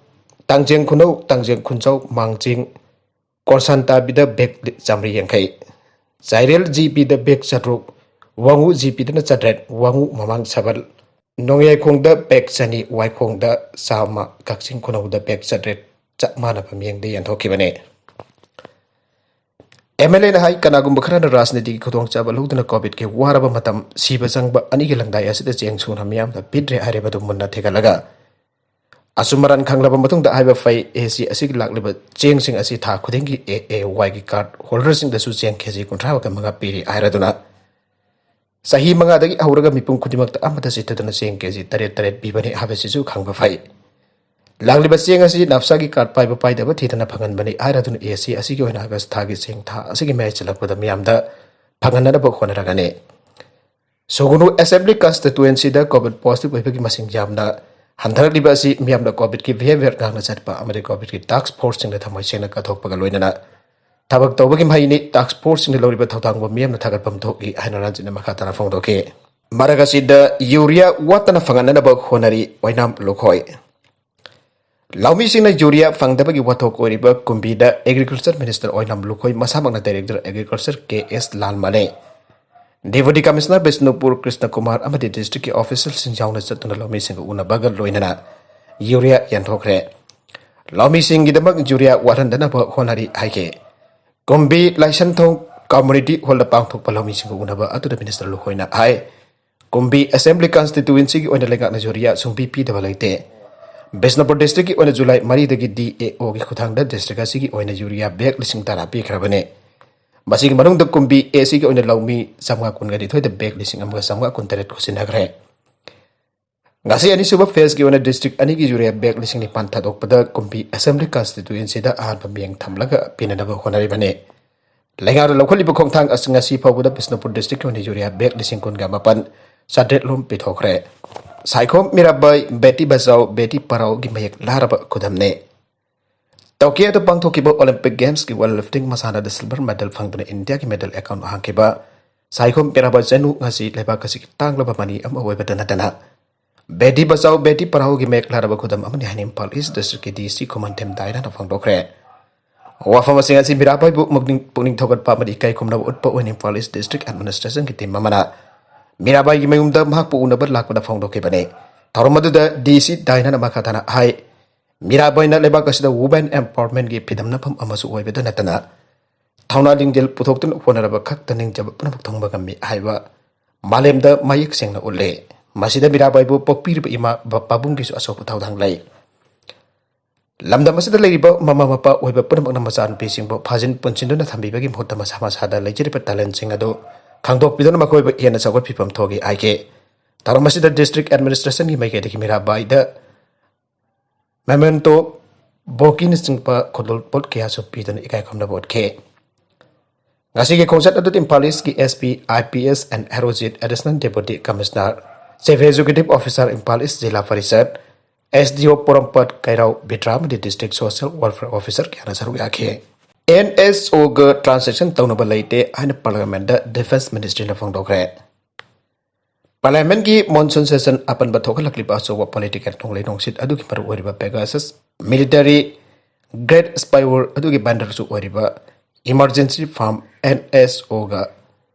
ꯇꯥꯡꯖꯦꯡ ꯈꯨꯅꯧ, ꯇꯥꯡꯖꯦꯡ ꯈꯨꯟꯖꯧ, ꯃꯥꯡꯖꯤꯡ, ꯀꯣꯔꯁꯥꯟꯇꯥꯕꯤꯗ bag ꯆꯥꯃꯔꯤ ꯌꯥꯡꯈꯩ, ꯆꯥꯏꯔꯦꯜ GPꯗ bag ꯆꯥꯇ꯭ꯔꯨꯛ, ꯋꯥꯉꯨ GPꯗꯅ ꯆꯥꯇ꯭ꯔꯦꯠ, ꯋꯥꯉꯨ ꯃꯃꯥꯡ ꯁꯕꯜ, ꯅꯣꯡꯌꯥꯏꯈꯣꯡꯗ bag ꯆꯅꯤ, ꯋꯥꯏꯈꯣꯡꯗ ꯆꯥꯝꯃ, ꯀꯛꯆꯤꯡ ꯈꯨꯅꯧꯗ bag ꯆꯥꯇ꯭ꯔꯦꯠ ꯆꯞ ꯃꯥꯟꯅꯕ ꯃꯤꯠꯌꯦꯡꯗ ꯌꯦꯟꯊꯣꯛꯈꯤꯕꯅꯤ꯫ MLAꯅ ꯍꯥꯏ, ꯀꯅꯥꯒꯨꯝꯕ ꯈꯔꯅ ꯔꯥꯖꯅꯤꯇꯤꯒꯤ ꯈꯨꯗꯣꯡꯆꯥꯕ ꯂꯧꯗꯨꯅ COVIDꯀꯤ ꯋꯥꯔꯕ ꯃꯇꯝ, ꯁꯤꯕ ꯆꯪꯕ ꯑꯅꯤꯒꯤ ꯂꯪꯗꯥꯏ ꯑꯁꯤꯗ ꯆꯦꯡ ꯁꯨꯅ ꯃꯤꯌꯥꯝꯗ ꯄꯤꯗ꯭ꯔꯦ ꯍꯥꯏꯔꯤꯕꯗꯨ ꯃꯨꯟꯅ ꯊꯤꯒꯠꯂꯒ ꯑꯆꯨꯝ ꯑꯔꯥꯟ ꯈꯪꯂꯕ ꯃꯇꯨꯡꯗ ꯍꯥꯏꯕ ꯐꯩ꯫ AC ꯑꯁꯤꯒꯤ ꯂꯥꯛꯂꯤꯕ ꯆꯦꯡꯁꯤꯡ ꯑꯁꯤ ꯊꯥ ꯈꯨꯗꯤꯡꯒꯤ AAYꯒꯤ card holderꯁꯤꯡꯗꯁꯨ ꯆꯦꯡ KG ꯀꯨꯟꯊ꯭ꯔꯥꯒ ꯃꯉꯥ ꯄꯤꯔꯤ ꯍꯥꯏꯔꯗꯨꯅ ꯆꯍꯤ ꯃꯉꯥꯗꯒꯤ ꯍꯧꯔꯒ ꯃꯤꯄꯨꯝ ꯈꯨꯗꯤꯡꯃꯛꯇ ꯑꯃꯠꯇ ꯆꯤꯠꯊꯗꯅ ꯆꯦꯡ KG ꯇꯔꯦꯠ ꯇꯔꯦꯠ ꯄꯤꯕꯅꯤ ꯍꯥꯏꯕꯁꯤꯁꯨ ꯈꯪꯕ ꯐꯩ꯫ ꯂꯥꯛꯂꯤꯕ ꯆꯦꯡ ꯑꯁꯤ NAFSAꯒꯤ card ꯄꯥꯏꯕ ꯄꯥꯏꯗꯕ ꯊꯤꯗꯅ ꯐꯪꯍꯟꯕꯅꯤ ꯍꯥꯏꯔꯗꯨꯅ AC ꯑꯁꯤꯒꯤ ꯑꯣꯏꯅ August ꯊꯥꯒꯤ ꯆꯦꯡ ꯊꯥ ꯑꯁꯤꯒꯤ ꯃꯌꯥꯏ ꯆꯜꯂꯛꯄꯗ ꯃꯤꯌꯥꯝꯗ ꯐꯪꯍꯟꯅꯅꯕ ꯍꯣꯠꯅꯔꯒꯅꯤ꯫ ꯁꯨꯒꯅꯨ Assembly Constituencyꯗ COVID positive ꯑꯣꯏꯕꯒꯤ ꯃꯁꯤꯡ ꯌꯥꯝꯅ ꯍꯟꯊꯔꯛꯂꯤꯕ ꯑꯁꯤ ꯃꯤꯌꯥꯝꯅ ꯀꯣꯚꯤꯗꯀꯤ ꯕꯤꯍꯦꯕꯤꯌꯔ ꯉꯥꯡꯅ ꯆꯠꯄ ꯑꯃꯗꯤ ꯀꯣꯚꯤꯗꯀꯤ ꯇꯥꯛꯁ ꯐꯣꯔꯁꯁꯤꯡꯅ ꯊꯃꯣꯏ ꯁꯦꯡꯅ ꯀꯠꯊꯣꯛꯄꯒ ꯂꯣꯏꯅꯅ ꯊꯕꯛ ꯇꯧꯕꯒꯤ ꯃꯍꯩꯅꯤ꯫ ꯇꯥꯛꯁ ꯐꯣꯔꯁꯁꯤꯡꯅ ꯂꯧꯔꯤꯕ ꯊꯧꯗꯥꯡꯕꯨ ꯃꯤꯌꯥꯝꯅ ꯊꯥꯒꯠꯐꯝ ꯊꯣꯛꯏ ꯍꯥꯏꯅ ꯔꯟꯖꯤꯠꯅ ꯃꯈꯥ ꯇꯥꯅ ꯐꯣꯡꯗꯣꯛꯈꯤ꯫ ꯃꯔꯛ ꯑꯁꯤꯗ ꯌꯨꯔꯤꯌꯥ ꯋꯥꯠꯇꯅ ꯐꯪꯍꯟꯅꯅꯕ ꯍꯣꯠꯅꯔꯤ ꯑꯣꯏꯅꯥꯝ ꯂꯨꯈꯣꯏ꯫ ꯂꯧꯃꯤꯁꯤꯡꯅ ꯌꯨꯔꯤꯌꯥ ꯐꯪꯗꯕꯒꯤ ꯋꯥꯊꯣꯛ ꯑꯣꯏꯔꯤꯕ ꯀꯨꯝꯕꯤꯗ ꯑꯦꯒ꯭ꯔꯤꯀꯜꯆꯔ ꯃꯤꯅꯤꯁꯇꯔ ꯑꯣꯏꯅꯥꯝ ꯂꯨꯈꯣꯏ ꯃꯁꯥꯃꯛꯅ ꯗꯥꯏꯔꯦꯛꯇꯔ ꯑꯦꯒ꯭ꯔꯤꯀꯜꯆꯔ ꯀꯦ ꯑꯦꯁ ꯂꯥꯜꯃꯥꯂꯦ, ꯗꯦꯄꯨꯇꯤ ꯀꯃꯤꯁꯅꯔ ꯕꯤꯁꯅꯨꯄꯨꯔ ꯀ꯭ꯔꯤꯁꯅ ꯀꯨꯃꯥꯔ ꯑꯃꯗꯤ ꯗꯤꯁꯇ꯭ꯔꯤꯛꯀꯤ ꯑꯣꯐꯤꯁꯤꯌꯦꯜꯁꯤꯡ ꯌꯥꯎꯅ ꯆꯠꯇꯨꯅ ꯂꯧꯃꯤꯁꯤꯡꯒ ꯎꯅꯕꯒ ꯂꯣꯏꯅꯅ ꯌꯨꯔꯤꯌꯥ ꯌꯦꯟꯊꯣꯛꯈ꯭ꯔꯦ꯫ ꯂꯧꯃꯤꯁꯤꯡꯒꯤꯗꯃꯛ ꯌꯨꯔꯤꯌꯥ ꯋꯥꯠꯍꯟꯗꯅꯕ ꯍꯣꯠꯅꯔꯤ ꯍꯥꯏꯈꯤ꯫ ꯀꯨꯝꯕꯤ ꯂꯥꯏꯁꯟꯊꯣꯡ ꯀꯝꯃꯨꯅꯤꯇꯤ ꯍꯣꯜꯗ ꯄꯥꯡꯊꯣꯛꯄ ꯂꯧꯃꯤꯁꯤꯡꯒ ꯎꯅꯕ ꯑꯗꯨꯗ ꯃꯤꯅꯤꯁꯇꯔ ꯂꯨꯈꯣꯏꯅ ꯍꯥꯏ, ꯀꯨꯝꯕꯤ ꯑꯦꯁꯦꯝꯕ꯭ꯂꯤ ꯀꯟꯁꯇꯤꯇ꯭ꯌꯨꯋꯦꯟꯁꯤꯒꯤ ꯑꯣꯏꯅ ꯂꯩꯉꯥꯛꯅ ꯌꯨꯔꯤꯌꯥ ꯁꯨꯡꯄꯤ ꯄꯤꯗꯕ ꯂꯩꯇꯦ꯫ ꯕꯤꯁꯅꯨꯄꯨꯔ ꯗꯤꯁꯇ꯭ꯔꯤꯛꯀꯤ ꯑꯣꯏꯅ ꯖꯨꯂꯥꯏ ꯃꯔꯤꯗꯒꯤ ꯗꯤ ꯑꯦ ꯑꯣꯒꯤ ꯈꯨꯠꯊꯥꯡꯗ ꯗꯤꯁꯇ꯭ꯔꯤꯛ ꯑꯁꯤꯒꯤ ꯑꯣꯏꯅ ꯌꯨꯔꯤꯌꯥ ꯕꯦꯒ ꯂꯤꯁꯤꯡ ꯇꯔꯥ ꯄꯤꯈ꯭ꯔꯕꯅꯤ꯫ ꯃꯁꯤꯒꯤ ꯃꯅꯨꯡꯗ ꯀꯨꯝꯕꯤ ꯑꯦ ꯁꯤꯒꯤ ꯑꯣꯏꯅ ꯂꯧꯃꯤ ꯆꯥꯝꯃꯉꯥ ꯀꯨꯟꯒ ꯅꯤꯊꯣꯏꯗ ꯕꯦꯒ ꯂꯤꯁꯤꯡ ꯑꯃꯒ ꯆꯥꯝꯃꯉꯥ ꯀꯨꯟꯇꯔꯦꯠ ꯈꯨꯠꯁꯤꯟꯅꯈ꯭ꯔꯦ꯫ ꯉꯁꯤ ꯑꯅꯤꯁꯨꯕ ꯐꯦꯖꯀꯤ ꯑꯣꯏꯅ ꯗꯤꯁꯇ꯭ꯔꯤꯛ ꯑꯅꯤꯒꯤ ꯌꯨꯔꯤꯌꯥ ꯕꯦꯒ ꯂꯤꯁꯤꯡ ꯅꯤꯄꯥꯟ ꯊꯥꯗꯣꯛꯄꯗ ꯀꯨꯝꯕꯤ ꯑꯦꯁꯦꯝꯕ꯭ꯂꯤ ꯀꯟꯁꯇꯤꯇ꯭ꯌꯨꯋꯦꯟꯁꯤꯗ ꯑꯍꯥꯟꯕ ꯃꯤꯠꯌꯦꯡ ꯊꯝꯂꯒ ꯄꯤꯅꯅꯕ ꯍꯣꯠꯅꯔꯤꯕꯅꯤ꯫ ꯂꯩꯉꯥꯛꯅ ꯂꯧꯈꯠꯂꯤꯕ ꯈꯣꯡꯊꯥꯡ ꯑꯁꯤ ꯉꯁꯤ ꯐꯥꯎꯕꯗ ꯕꯤꯁꯅꯨꯄꯨꯔ ꯗꯤꯁꯇ꯭ꯔꯤꯛꯀꯤ ꯑꯣꯏꯅ ꯌꯨꯔꯤꯌꯥ ꯕꯦꯒ ꯂꯤꯁꯤꯡ ꯀꯨꯟꯒ ꯃꯥꯄꯟ ꯆꯥꯇ꯭ꯔꯦꯠ ꯂꯣꯝ ꯄꯤꯊꯣꯛꯈ꯭ꯔꯦ꯫ ꯁꯥꯏꯈꯣꯝ ꯃꯤꯔꯥꯕꯥꯏ ꯕꯦꯇꯤ ꯕꯆꯥꯎ ꯕꯦꯇꯤ ꯄꯔꯥꯎꯒꯤ ꯃꯌꯦꯛ ꯂꯥꯔꯕ ꯈꯨꯗꯝꯅꯤ꯫ ꯇꯣꯀꯤꯌꯣꯗ ꯄꯥꯡꯊꯣꯛꯈꯤꯕ ꯑꯣꯂꯤꯝꯄꯤꯛ ꯒꯦꯝꯁꯀꯤ ꯋꯦꯠ ꯂꯤꯐꯇꯤꯡ ꯃꯁꯥꯟꯅꯗ ꯁꯤꯜꯚꯔ ꯃꯦꯗꯜ ꯐꯪꯗꯨꯅ ꯏꯟꯗꯤꯌꯥꯒꯤ ꯃꯦꯗꯜ ꯑꯦꯀꯥꯎꯟ ꯍꯥꯡꯈꯤꯕ ꯁꯥꯏꯈꯣꯝ ꯃꯤꯔꯥꯕꯥꯏ ꯆꯅꯨ ꯉꯁꯤ ꯂꯩꯕꯥꯛ ꯑꯁꯤꯒꯤ ꯇꯥꯡꯂꯕ ꯃꯅꯤ ꯑꯃ ꯑꯣꯏꯕꯇ ꯅꯠꯇꯅ ꯕꯦꯇꯤ ꯕꯆꯥꯎ ꯕꯦꯇꯤ ꯄꯔꯥꯎꯒꯤ ꯃꯌꯦꯛ ꯂꯥꯔꯕ ꯈꯨꯗꯝ ꯑꯃꯅꯤ ꯍꯥꯏꯅ ꯏꯝꯐꯥꯜ ꯏꯁ ꯗꯤꯁꯇ꯭ꯔꯤꯛꯀꯤ ꯗꯤ ꯁꯤ ꯈꯨꯃꯟꯊꯦꯝ ꯗꯥꯏꯅꯥꯅ ꯐꯣꯡꯗꯣꯛꯈ꯭ꯔꯦ꯫ ꯋꯥꯐꯝ ꯑꯁꯤꯡ ꯑꯁꯤ ꯃꯤꯔꯥꯕꯥꯏꯕꯨ ꯄꯨꯛꯅꯤꯡ, ꯄꯨꯛꯅꯤꯡ ꯊꯧꯒꯠꯄ ꯑꯃꯗꯤ ꯏꯀꯥꯏ ꯈꯨꯝꯅꯕ ꯎꯠꯄ ꯑꯣꯏꯅ ꯏꯝꯐꯥꯜ ꯏꯁ ꯗꯤꯁꯇ꯭ꯔꯤꯛ ꯑꯦꯗꯃꯤꯅꯤꯁꯇ꯭ꯔꯦꯁꯟꯒꯤ ꯇꯤꯝ ꯑꯃꯅ ꯃꯤꯔꯥꯕꯥꯏꯒꯤ ꯃꯌꯨꯝꯗ ꯃꯍꯥꯛꯄꯨ ꯎꯅꯕ ꯂꯥꯛꯄꯗ ꯐꯣꯡꯗꯣꯛꯈꯤꯕꯅꯤ꯫ ꯊꯧꯔꯝ ꯑꯗꯨꯗ ꯗꯤ ꯁꯤ ꯗꯥꯏꯅꯥꯅ ꯃꯈꯥ ꯇꯥꯅ ꯍꯥꯏ, ꯃꯤꯔꯥꯕꯥꯏꯅ ꯂꯩꯕꯥꯛ ꯑꯁꯤꯗ ꯋꯨꯃꯦꯟ ꯑꯦꯝꯄꯥꯋꯔꯃꯦꯟꯒꯤ ꯐꯤꯗꯝꯅꯐꯝ ꯑꯃꯁꯨ ꯑꯣꯏꯕꯇ ꯅꯠꯇꯅ ꯊꯧꯅꯥ ꯂꯤꯡꯖꯦꯜ ꯄꯨꯊꯣꯛꯇꯨꯅ ꯍꯣꯠꯅꯔꯕ ꯈꯛꯇ ꯅꯤꯡꯖꯕ ꯄꯨꯝꯅꯃꯛ ꯊꯨꯡꯕ ꯉꯝꯃꯤ ꯍꯥꯏꯕ ꯃꯥꯂꯦꯝꯗ ꯃꯌꯦꯛ ꯁꯦꯡꯅ ꯎꯠꯂꯦ꯫ ꯃꯁꯤꯗ ꯃꯤꯔꯥꯕꯥꯏꯕꯨ ꯄꯣꯛꯄꯤꯔꯤꯕ ꯏꯃꯥ ꯕ-, ꯄꯥꯕꯨꯡꯒꯤꯁꯨ ꯑꯆꯧꯕ ꯊꯧꯗꯥꯡ ꯂꯩ꯫ ꯂꯝꯗꯝ ꯑꯁꯤꯗ ꯂꯩꯔꯤꯕ ꯃꯃꯥ ꯃꯄꯥ ꯑꯣꯏꯕ ꯄꯨꯝꯅꯃꯛꯅ ꯃꯆꯥꯅꯨꯄꯤꯁꯤꯡꯕꯨ ꯐꯥꯖꯤꯟ ꯄꯨꯟꯁꯤꯟꯗꯨꯅ ꯊꯝꯕꯤꯕꯒꯤ ꯃꯍꯨꯠꯇ ꯃꯁꯥ ꯃꯁꯥꯗ ꯂꯩꯖꯔꯤꯕ ꯇꯦꯂꯦꯟꯁꯤꯡ ꯑꯗꯨ ꯈꯪꯗꯣꯛꯄꯤꯗꯨꯅ ꯃꯈꯣꯏꯕꯨ ꯍꯦꯟꯅ ꯆꯥꯎꯈꯠꯄꯤꯐꯝ ꯊꯣꯛꯏ ꯍꯥꯏꯈꯤ꯫ ꯊꯧꯔꯝ ꯑꯁꯤꯗ ꯗꯤꯁꯇ꯭ꯔꯤꯛ ꯑꯦꯗꯃꯤꯅꯤꯁꯇ꯭ꯔꯦꯁꯟꯒꯤ ꯃꯥꯏꯀꯩꯗꯒꯤ ꯃꯤꯔꯥꯕꯥꯏꯗ ꯃꯦꯃꯦꯟꯇꯣ, ꯕꯣꯀꯤꯅꯆꯤꯡꯕ ꯈꯨꯗꯣꯜꯄꯣꯠ ꯀꯌꯥꯁꯨ ꯄꯤꯗꯨꯅ ꯏꯀꯥꯏ ꯈꯨꯝꯅꯕ ꯎꯠꯈꯤ꯫ ꯉꯁꯤꯒꯤ ꯈꯣꯡꯆꯠ ꯑꯗꯨꯗ ꯏꯝꯐꯥꯜ ꯏꯁꯀꯤ S P, I P S N Herojit, additional deputy commissioner, chief executive officer, Imphal East zila parishad, S D O Porompat, ꯀꯩꯔꯥꯎ, ꯕꯤꯗ꯭ꯔꯥ ꯑꯃꯗꯤ ꯗꯤꯁꯇ꯭ꯔꯤꯛ ꯁꯣꯁꯤꯌꯦꯜ ꯋꯦꯜꯐꯤꯌꯔ ꯑꯣꯐꯤꯁꯔ ꯀꯌꯥꯅ ꯁꯔꯨꯛ ꯌꯥꯈꯤ꯫ ꯑꯦꯟ ꯑꯦꯁ ꯑꯣꯒ ꯇ꯭ꯔꯥꯟꯖꯦꯛꯁꯟ ꯇꯧꯅꯕ ꯂꯩꯇꯦ ꯍꯥꯏꯅ ꯄꯥꯔꯂꯤꯌꯥꯃꯦꯟꯗ ꯗꯤꯐꯦꯟꯁ ꯃꯤꯅꯤꯁꯇ꯭ꯔꯤꯅ ꯐꯣꯡꯗꯣꯛꯈ꯭ꯔꯦ꯫ ꯄꯥꯔꯂꯤꯌꯥꯃꯦꯟꯒꯤ ꯃꯣꯟꯁꯨꯟ ꯁꯦꯁꯟ ꯑꯄꯟꯕ ꯊꯣꯛꯍꯜꯂꯛꯂꯤꯕ ꯑꯆꯧꯕ ꯄꯣꯂꯤꯇꯤꯀꯦꯜ ꯅꯣꯡꯂꯩ ꯅꯨꯡꯁꯤꯠ ꯑꯗꯨꯒꯤ ꯃꯔꯨꯑꯣꯏꯔꯤꯕ ꯄꯦꯒꯥꯁꯁ ꯃꯤꯂꯤꯇꯔꯤ ꯒ꯭ꯔꯦꯠ ꯁ꯭ꯄꯥꯏꯋꯔ ꯑꯗꯨꯒꯤ ꯕꯥꯏꯟꯗꯔꯁꯨ ꯑꯣꯏꯔꯤꯕ ꯏꯃꯔꯖꯦꯟꯁꯤ ꯐꯥꯔꯝ ꯑꯦꯟ ꯑꯦꯁ ꯑꯣꯒ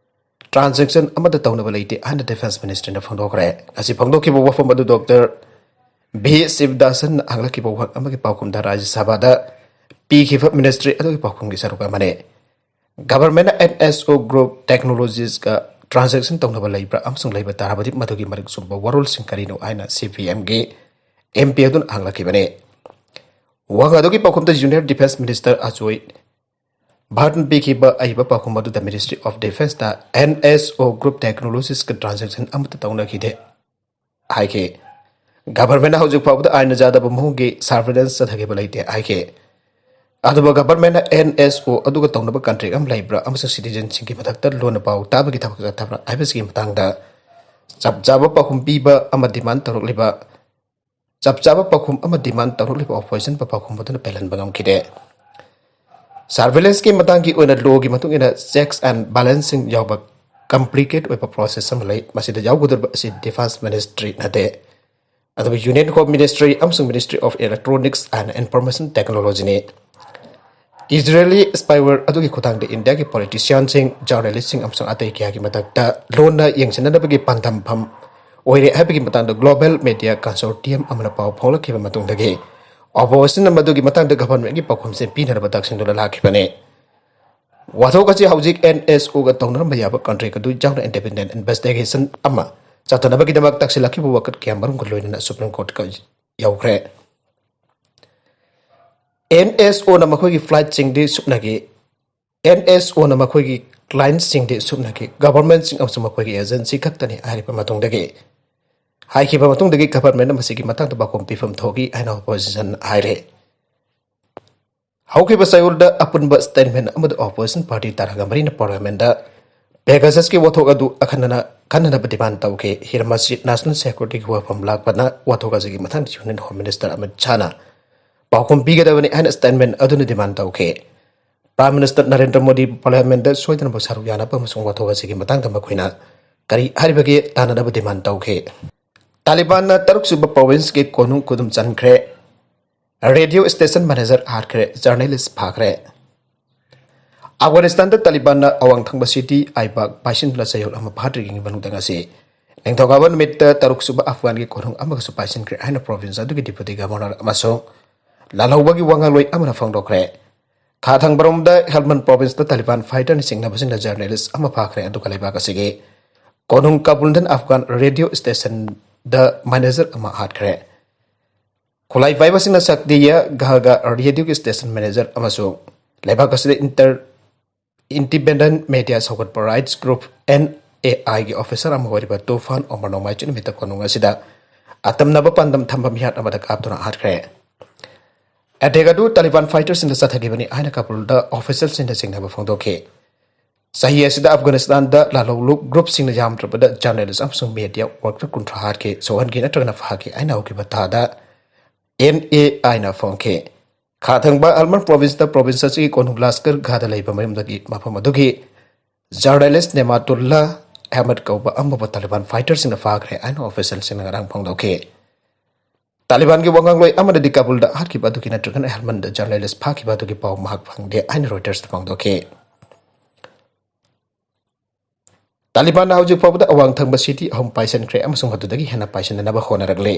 ꯇ꯭ꯔꯥꯟꯖꯦꯛꯁꯟ ꯑꯃꯠꯇ ꯇꯧꯅꯕ ꯂꯩꯇꯦ ꯍꯥꯏꯅ ꯗꯤꯐꯦꯟꯁ ꯃꯤꯅꯤꯁꯇ꯭ꯔꯤꯅ ꯐꯣꯡꯗꯣꯛꯈ꯭ꯔꯦ꯫ ꯉꯁꯤ ꯐꯣꯡꯗꯣꯛꯈꯤꯕ ꯋꯥꯐꯝ ꯑꯗꯨ ꯗꯣꯛꯇꯔ ꯚꯤ ꯁꯤꯕꯗꯥꯁꯟꯅ ꯍꯪꯂꯛꯈꯤꯕ ꯋꯥꯍꯪ ꯑꯃꯒꯤ ꯄꯥꯎꯈꯨꯝꯗ ꯔꯥꯖ꯭ꯌ ꯁꯚꯥꯗ ꯄꯤꯈꯤꯕ ꯃꯤꯅꯤꯁꯇ꯭ꯔꯤ ꯑꯗꯨꯒꯤ ꯄꯥꯎꯈꯨꯝꯒꯤ ꯁꯔꯨꯛ ꯑꯃꯅꯤ꯫ ꯒꯚꯔꯟꯃꯦꯟꯠꯅ ꯑꯦꯟ ꯑꯦꯁ ꯑꯣ ꯒ꯭ꯔꯨꯞ ꯇꯦꯛꯅꯣꯂꯣꯖꯤꯁꯀ ꯇ꯭ꯔꯥꯟꯖꯦꯛꯁꯟ ꯇꯧꯅꯕ ꯂꯩꯕ꯭ꯔꯥ ꯑꯃꯁꯨꯡ ꯂꯩꯕ ꯇꯥꯔꯕꯗꯤ ꯃꯗꯨꯒꯤ ꯃꯔꯤꯛ ꯆꯨꯝꯕ ꯋꯥꯔꯣꯜꯁꯤꯡ ꯀꯔꯤꯅꯣ ꯍꯥꯏꯅ ꯁꯤ ꯄꯤ ꯑꯦꯝꯒꯤ ꯑꯦꯝ ꯄꯤ ꯑꯗꯨꯅ ꯍꯪꯂꯛꯈꯤꯕꯅꯤ꯫ ꯋꯥꯍꯪ ꯑꯗꯨꯒꯤ ꯄꯥꯎꯈꯨꯝꯗ ꯌꯨꯅꯤꯌꯟ ꯗꯤꯐꯦꯟꯁ ꯃꯤꯅꯤꯁꯇꯔ ꯑꯖꯣꯏ ꯚꯥꯔꯠꯅ ꯄꯤꯈꯤꯕ ꯑꯏꯕ ꯄꯥꯎꯈꯨꯝ ꯑꯗꯨꯗ ꯃꯤꯅꯤꯁꯇ꯭ꯔꯤ ꯑꯣꯐ ꯗꯤꯐꯦꯟꯁꯇ ꯑꯦꯟ ꯑꯦꯁ ꯑꯣ ꯒ꯭ꯔꯨꯞ ꯇꯦꯛꯅꯣꯂꯣꯖꯤꯁꯀ ꯇ꯭ꯔꯥꯟꯖꯦꯛꯁꯟ ꯑꯃꯠꯇ ꯇꯧꯅꯈꯤꯗꯦ ꯍꯥꯏꯈꯤ꯫ ꯒꯚꯔꯟꯃꯦꯟꯠꯅ ꯍꯧꯖꯤꯛ ꯐꯥꯎꯕꯗ ꯑꯥꯏꯟꯅ ꯌꯥꯗꯕ ꯃꯑꯣꯡꯒꯤ ꯁꯔꯚꯦꯂꯦꯟꯁ ꯆꯠꯊꯈꯤꯕ ꯂꯩꯇꯦ ꯍꯥꯏꯈꯤ꯫ ꯑꯗꯨꯕꯨ ꯒꯚꯔꯟꯃꯦꯟꯠꯅ ꯑꯦꯟ ꯑꯦꯁ ꯑꯣ ꯑꯗꯨꯒ ꯇꯧꯅꯕ ꯀꯟꯇ꯭ꯔꯦꯛ ꯑꯃ ꯂꯩꯕ꯭ꯔꯥ ꯑꯃꯁꯨꯡ ꯁꯤꯇꯤꯖꯟꯁꯤꯡꯒꯤ ꯃꯊꯛꯇ ꯂꯣꯟꯅ ꯄꯥꯎ ꯇꯥꯕꯒꯤ ꯊꯕꯛ ꯆꯠꯊꯕ꯭ꯔꯥ ꯍꯥꯏꯕꯁꯤꯒꯤ ꯃꯇꯥꯡꯗ ꯆꯞ ꯆꯥꯕ ꯄꯥꯎꯈꯨꯝ ꯄꯤꯕ ꯑꯃ ꯗꯤꯃꯥꯟ ꯇꯧꯔꯛꯂꯤꯕ ꯆꯞ ꯆꯥꯕ ꯄꯥꯎꯈꯨꯝ ꯑꯃ ꯗꯤꯃꯥꯟ ꯇꯧꯔꯛꯂꯤꯕ ꯑꯣꯄꯣꯖꯤꯁꯟ ꯄꯥꯎꯈꯨꯝ ꯑꯗꯨꯅ ꯄꯦꯜꯍꯟꯕ ꯉꯝꯈꯤꯗꯦ꯫ ꯁꯔꯚꯦꯂꯦꯟꯁꯀꯤ ꯃꯇꯥꯡꯒꯤ ꯑꯣꯏꯅ ꯂꯣꯒꯤ ꯃꯇꯨꯡ ꯏꯟꯅ ꯆꯦꯛꯁ ꯑꯦꯟ ꯕꯦꯂꯦꯟꯁꯁꯤꯡ ꯌꯥꯎꯕ ꯀꯝꯄ꯭ꯂꯤꯀꯦꯠ ꯑꯣꯏꯕ ꯄ꯭ꯔꯣꯁꯦꯁ ꯑꯃ ꯂꯩ꯫ ꯃꯁꯤꯗ ꯌꯥꯎꯒꯗꯧꯔꯤꯕ ꯑꯁꯤ ꯗꯤꯐꯦꯟꯁ ꯃꯤꯅꯤꯁꯇ꯭ꯔꯤ ꯅꯠꯇꯦ, ꯑꯗꯨꯕꯨ ꯌꯨꯅꯤꯌꯟ ꯍꯣꯝ ꯃꯤꯅꯤꯁꯇ꯭ꯔꯤ ꯑꯃꯁꯨꯡ ministry of electronics and information ꯇꯦꯛꯅꯣꯂꯣꯖꯤꯅꯤ꯫ ꯏꯖꯔꯦꯂꯤ ꯁ꯭ꯄꯥꯏꯋꯦꯌꯔ ꯑꯗꯨꯒꯤ ꯈꯨꯠꯊꯥꯡꯗ ꯏꯟꯗꯤꯌꯥꯒꯤ ꯄꯣꯂꯤꯇꯤꯁꯤꯌꯥꯟꯁꯤꯡ, ꯖꯔꯅꯦꯂꯤꯁꯁꯤꯡ ꯑꯃꯁꯨꯡ ꯑꯇꯩ ꯀꯌꯥꯒꯤ ꯃꯊꯛꯇ ꯂꯣꯟꯅ ꯌꯦꯡꯁꯤꯟꯅꯅꯕꯒꯤ ꯄꯥꯟꯗꯝꯐꯝ ꯑꯣꯏꯔꯦ ꯍꯥꯏꯕꯒꯤ ꯃꯇꯥꯡꯗ ꯒ꯭ꯂꯣꯕꯦꯜ ꯃꯦꯗꯤꯌꯥ ꯀꯟꯁꯣꯔꯇꯤꯌꯝ ꯑꯃꯅ ꯄꯥꯎ ꯐꯥꯎꯂꯛꯈꯤꯕ ꯃꯇꯨꯡꯗꯒꯤ ꯑꯣꯄꯣꯖꯤꯁꯟꯅ ꯃꯗꯨꯒꯤ ꯃꯇꯥꯡꯗ ꯒꯚꯔꯟꯃꯦꯟꯠꯀꯤ ꯄꯥꯎꯈꯨꯝꯁꯤꯡ ꯄꯤꯅꯅꯕ ꯇꯛꯁꯤꯟꯗꯨꯅ ꯂꯥꯛꯈꯤꯕꯅꯤ꯫ ꯋꯥꯊꯣꯛ ꯑꯁꯤ ꯍꯧꯖꯤꯛ ꯑꯦꯟ ꯑꯦꯁ ꯑꯣꯒ ꯇꯧꯅꯔꯝꯕ ꯌꯥꯕ ꯀꯟꯇ꯭ꯔꯦꯛ ꯑꯗꯨ ꯌꯥꯎꯅ ꯏꯟꯗꯤꯄꯦꯟꯗꯦꯟꯠ ꯏꯟꯚꯦꯁꯇꯤꯒꯦꯁꯟ ꯑꯃ ꯆꯠꯊꯅꯕꯒꯤꯗꯃꯛ ꯇꯛꯁꯤꯜꯂꯛꯈꯤꯕ ꯋꯥꯀꯠ ꯀꯌꯥꯃꯔꯨꯝꯒ ꯂꯣꯏꯅꯅ ꯁꯨꯄ꯭ꯔꯤꯝ ꯀꯣꯔꯠꯀ ꯌꯧꯈ꯭ꯔꯦ꯫ ꯑꯦꯟ ꯑꯦꯁ ꯑꯣꯅ ꯃꯈꯣꯏꯒꯤ ꯐ꯭ꯂꯥꯏꯠꯁꯤꯡꯗꯤ ꯁꯨꯞꯅꯒꯤ ꯑꯦꯟ ꯑꯦꯁ ꯑꯣꯅ ꯃꯈꯣꯏꯒꯤ ꯀ꯭ꯂꯥꯏꯟꯠꯁꯤꯡꯗꯤ ꯁꯨꯞꯅꯒꯤ ꯒꯚꯔꯟꯃꯦꯟꯠꯁꯤꯡ ꯑꯃꯁꯨꯡ ꯃꯈꯣꯏꯒꯤ ꯑꯦꯖꯦꯟꯁꯤ ꯈꯛꯇꯅꯤ ꯍꯥꯏꯔꯤꯕ ꯃꯇꯨꯡꯗꯒꯤ ꯍꯥꯏꯈꯤꯕ ꯃꯇꯨꯡꯗꯒꯤ ꯒꯚꯔꯟꯃꯦꯟꯠꯅ ꯃꯁꯤꯒꯤ ꯃꯇꯥꯡꯗ ꯄꯥꯎꯈꯨꯝ ꯄꯤꯐꯝ ꯊꯣꯛꯏ ꯍꯥꯏꯅ ꯑꯣꯄꯣꯖꯤꯁꯟ ꯍꯥꯏꯔꯦ꯫ ꯍꯧꯈꯤꯕ ꯆꯌꯣꯜꯗ ꯑꯄꯨꯟꯕ ꯁ꯭ꯇꯦꯠꯃꯦꯟꯠ ꯑꯃꯗ ꯑꯣꯄꯣꯖꯤꯁꯟ ꯄꯥꯔꯇꯤ ꯇꯔꯥꯒ ꯃꯔꯤꯅ ꯄꯥꯔꯂꯤꯌꯥꯃꯦꯟꯠꯗ ꯄꯦꯒꯥꯁꯁꯀꯤ ꯋꯥꯊꯣꯛ ꯑꯗꯨ ꯑꯈꯟꯅꯅ ꯈꯟꯅꯅꯕ ꯗꯤꯃꯥꯟ ꯇꯧꯈꯤ꯫ ꯍꯤꯔꯝ ꯑꯁꯤ ꯅꯦꯁꯅꯦꯜ ꯁꯦꯀ꯭ꯌꯨꯔꯤꯇꯤꯒꯤ ꯋꯥꯐꯝ ꯂꯥꯛꯄꯅ ꯋꯥꯊꯣꯛ ꯑꯁꯤꯒꯤ ꯃꯊꯪꯗ ꯌꯨꯅꯤꯌꯟ ꯍꯣꯝ ꯃꯤꯅꯤꯁꯇꯔ ꯑꯃꯤꯠ ꯁꯥꯍꯅ ꯄꯥꯎꯈꯨꯝ ꯄꯤꯒꯗꯕꯅꯤ ꯍꯥꯏꯅ ꯁ꯭ꯇꯦꯠꯃꯦꯟ ꯑꯗꯨꯅ ꯗꯤꯃꯥꯟ ꯇꯧꯈꯤ꯫ ꯄ꯭ꯔꯥꯏꯝ ꯃꯤꯅꯤꯁꯇꯔ ꯅꯔꯦꯟꯗ꯭ꯔ ꯃꯣꯗꯤ ꯄꯥꯔꯂꯤꯌꯥꯃꯦꯟꯗ ꯁꯣꯏꯗꯅꯃꯛ ꯁꯔꯨꯛ ꯌꯥꯅꯕ ꯑꯃꯁꯨꯡ ꯋꯥꯊꯣꯛ ꯑꯁꯤꯒꯤ ꯃꯇꯥꯡꯗ ꯃꯈꯣꯏꯅ ꯀꯔꯤ ꯍꯥꯏꯔꯤꯕꯒꯦ ꯇꯥꯟꯅꯅꯕ ꯗꯤꯃꯥꯟ ꯇꯧꯈꯤ꯫ ꯇꯥꯂꯤꯕꯥꯟꯅ ꯇꯔꯨꯛꯁꯨꯕ ꯄ꯭ꯔꯣꯚꯤꯟꯁꯀꯤ ꯀꯣꯅꯨꯡ ꯈꯨꯗꯨꯝ ꯆꯟꯈ꯭ꯔꯦ꯫ ꯔꯦꯗꯤꯑꯣ ꯁ꯭ꯇꯦꯁꯟ ꯃꯦꯅꯦꯖꯔ ꯍꯥꯠꯈ꯭ꯔꯦ꯫ ꯖꯔꯅꯦꯂꯤꯁ ꯐꯥꯈ꯭ꯔꯦ꯫ ꯑꯐꯒꯥꯅꯤꯁꯇꯥꯟꯗ ꯇꯥꯂꯤꯕꯥꯟꯅ ꯑꯋꯥꯡ ꯊꯪꯕ ꯁꯤꯇꯤ ꯑꯥꯏꯕꯥꯛ ꯄꯥꯏꯁꯤꯟꯗꯨꯅ ꯆꯌꯣꯜ ꯑꯃ ꯐꯥꯗ꯭ꯔꯤꯉꯩꯒꯤ ꯃꯅꯨꯡꯗ ꯉꯁꯤ ꯅꯤꯡꯊꯧꯀꯥꯕ ꯅꯨꯃꯤꯠꯇ ꯇꯔꯨꯛꯁꯨꯕ ꯑꯐꯒꯥꯟꯒꯤ ꯀꯣꯅꯨꯡ ꯑꯃꯒꯁꯨ ꯄꯥꯏꯁꯤꯟꯈ꯭ꯔꯦ ꯍꯥꯏꯅ ꯄ꯭ꯔꯣꯚꯤꯟꯁ ꯑꯗꯨꯒꯤ ꯗꯤꯄꯨꯇꯤ ꯒꯚꯔꯅꯔ ꯑꯃꯁꯨꯡ ꯂꯥꯜꯍꯧꯕꯒꯤ ꯋꯥꯉꯥꯡꯂꯣꯏ ꯑꯃꯅ ꯐꯣꯡꯗꯣꯛꯈ꯭ꯔꯦ꯫ ꯈꯥ ꯊꯪꯕꯔꯣꯝꯗ ꯍꯦꯜꯃꯟ ꯄ꯭ꯔꯣꯚꯤꯟꯁꯇ ꯇꯥꯂꯤꯕꯥꯟ ꯐꯥꯏꯇꯔꯅ ꯆꯤꯡꯅꯕꯁꯤꯡꯅ ꯖꯔꯅꯦꯂꯤꯁ ꯑꯃ ꯐꯥꯈ꯭ꯔꯦ, ꯑꯗꯨꯒ ꯂꯩꯕꯥꯛ ꯑꯁꯤꯒꯤ ꯀꯣꯅꯨꯡ ꯀꯥꯕꯨꯜꯗꯟ ꯑꯐꯒꯥꯟ ꯔꯦꯗꯤꯑꯣ ꯁ꯭ꯇꯦꯁꯟꯗ ꯃꯦꯅꯦꯖꯔ ꯑꯃ ꯍꯥꯠꯈ꯭ꯔꯦ꯫ ꯈꯨꯠꯂꯥꯏ ꯄꯥꯏꯕꯁꯤꯡꯅ ꯁꯛꯇꯤꯌꯥ ꯒ꯭ꯔꯍꯒ ꯔꯦꯗꯤꯑꯣꯒꯤ ꯁ꯭ꯇꯦꯁꯟ ꯃꯦꯅꯦꯖꯔ ꯑꯃꯁꯨꯡ ꯂꯩꯕꯥꯛ ꯑꯁꯤꯗ ꯏꯟꯇꯔ-, ꯏꯟꯗꯤꯄꯦꯟꯗꯦꯟꯠ ꯃꯦꯗꯤꯌꯥ ꯁꯧꯒꯠꯄ ꯔꯥꯏꯠꯁ ꯒ꯭ꯔꯨꯞ ꯑꯦꯟ ꯑꯦ ꯑꯥꯏꯒꯤ ꯑꯣꯐꯤꯁꯔ ꯑꯃ ꯑꯣꯏꯔꯤꯕ ꯇꯨꯐꯥꯟ ꯑꯣꯃꯔ ꯅꯣꯡꯃꯥꯏꯖꯤꯡ ꯅꯨꯃꯤꯠꯇ ꯀꯣꯅꯨꯡ ꯑꯁꯤꯗ ꯑꯇꯝꯅꯕ ꯄꯥꯟꯗꯝ ꯊꯝꯕ ꯃꯤꯍꯥꯠ ꯑꯃꯗ ꯀꯥꯞꯇꯨꯅ ꯍꯥꯠꯈ꯭ꯔꯦ꯫ ꯑꯦꯇꯦꯛ ꯑꯗꯨ ꯇꯥꯂꯤꯕꯥꯟ ꯐꯥꯏꯇꯔꯁꯤꯡꯅ ꯆꯠꯊꯈꯤꯕꯅꯤ ꯍꯥꯏꯅ ꯀꯥꯕꯨꯜꯗ ꯑꯣꯐꯤꯁꯤꯌꯦꯜꯁꯤꯡꯅ ꯆꯤꯡꯅꯕ ꯐꯣꯡꯗꯣꯛꯈꯤ꯫ ꯆꯍꯤ ꯑꯁꯤꯗ ꯑꯐꯒꯥꯅꯤꯁꯇꯥꯟꯗ ꯂꯥꯜꯍꯧꯂꯨ ꯒ꯭ꯔꯨꯞꯁꯤꯡꯅ ꯌꯥꯝꯗ꯭ꯔꯕꯗ ꯖꯔꯅꯦꯂꯤꯁ ꯑꯃꯁꯨꯡ ꯃꯦꯗꯤꯌꯥ ꯋꯥꯔꯀꯔ ꯀꯨꯟꯊ꯭ꯔꯥ ꯍꯥꯠꯈꯤ, ꯁꯣꯛꯍꯟꯈꯤ ꯅꯠꯇ꯭ꯔꯒꯅ ꯐꯥꯈꯤ ꯍꯥꯏꯅ ꯍꯧꯈꯤꯕ ꯊꯥꯗ ꯑꯦꯟ ꯑꯦ ꯑꯥꯏꯅ ꯐꯣꯡꯈꯤ꯫ ꯈꯥ ꯊꯪꯕ ꯍꯦꯜꯃꯟ ꯄ꯭ꯔꯣꯚꯤꯟꯁꯇ ꯄ꯭ꯔꯣꯚꯤꯟꯁ ꯑꯁꯤꯒꯤ ꯀꯣꯅꯨꯡ ꯂꯥꯁꯀꯔ ꯒꯥꯗ ꯂꯩꯕ ꯃꯌꯨꯝꯗꯒꯤ ꯃꯐꯝ ꯑꯗꯨꯒꯤ ꯖꯔꯅꯦꯂꯤꯁ ꯅꯦꯃꯥꯇꯨꯜꯂꯥ ꯑꯍꯃꯗ ꯀꯧꯕ ꯑꯃꯕꯨ ꯇꯥꯂꯤꯕꯥꯟ ꯐꯥꯏꯇꯔꯁꯤꯡꯅ ꯐꯥꯈ꯭ꯔꯦ ꯍꯥꯏꯅ ꯑꯣꯐꯤꯁꯤꯌꯦꯜꯁꯤꯡꯅ ꯉꯔꯥꯡ ꯐꯣꯡꯗꯣꯛꯈꯤ꯫ ꯇꯥꯂꯤꯕꯥꯟꯒꯤ ꯋꯥꯉꯥꯡꯂꯣꯏ ꯑꯃꯅꯗꯤ ꯀꯥꯕꯨꯜꯗ ꯍꯥꯠꯈꯤꯕ ꯑꯗꯨꯒꯤ ꯅꯠꯇ꯭ꯔꯒꯅ ꯍꯦꯜꯃꯟꯗ ꯖꯔꯅꯦꯂꯤꯁ ꯐꯥꯈꯤꯕ ꯑꯗꯨꯒꯤ ꯄꯥꯎ ꯃꯍꯥꯛ ꯐꯪꯗꯦ ꯍꯥꯏꯅ ꯔꯣꯏꯇꯔꯁꯇ ꯐꯣꯡꯗꯣꯛꯈꯤ꯫ ꯇꯥꯂꯤꯕꯥꯟꯅ ꯍꯧꯖꯤꯛ ꯐꯥꯎꯕꯗ ꯑꯋꯥꯡ ꯊꯪꯕ ꯁꯤꯇꯤ ꯑꯍꯨꯝ ꯄꯥꯏꯁꯤꯟꯈ꯭ꯔꯦ ꯑꯃꯁꯨꯡ ꯑꯗꯨꯗꯒꯤ ꯍꯦꯟꯅ ꯄꯥꯏꯁꯤꯟꯅꯅꯕ ꯍꯣꯠꯅꯔꯛꯂꯤ꯫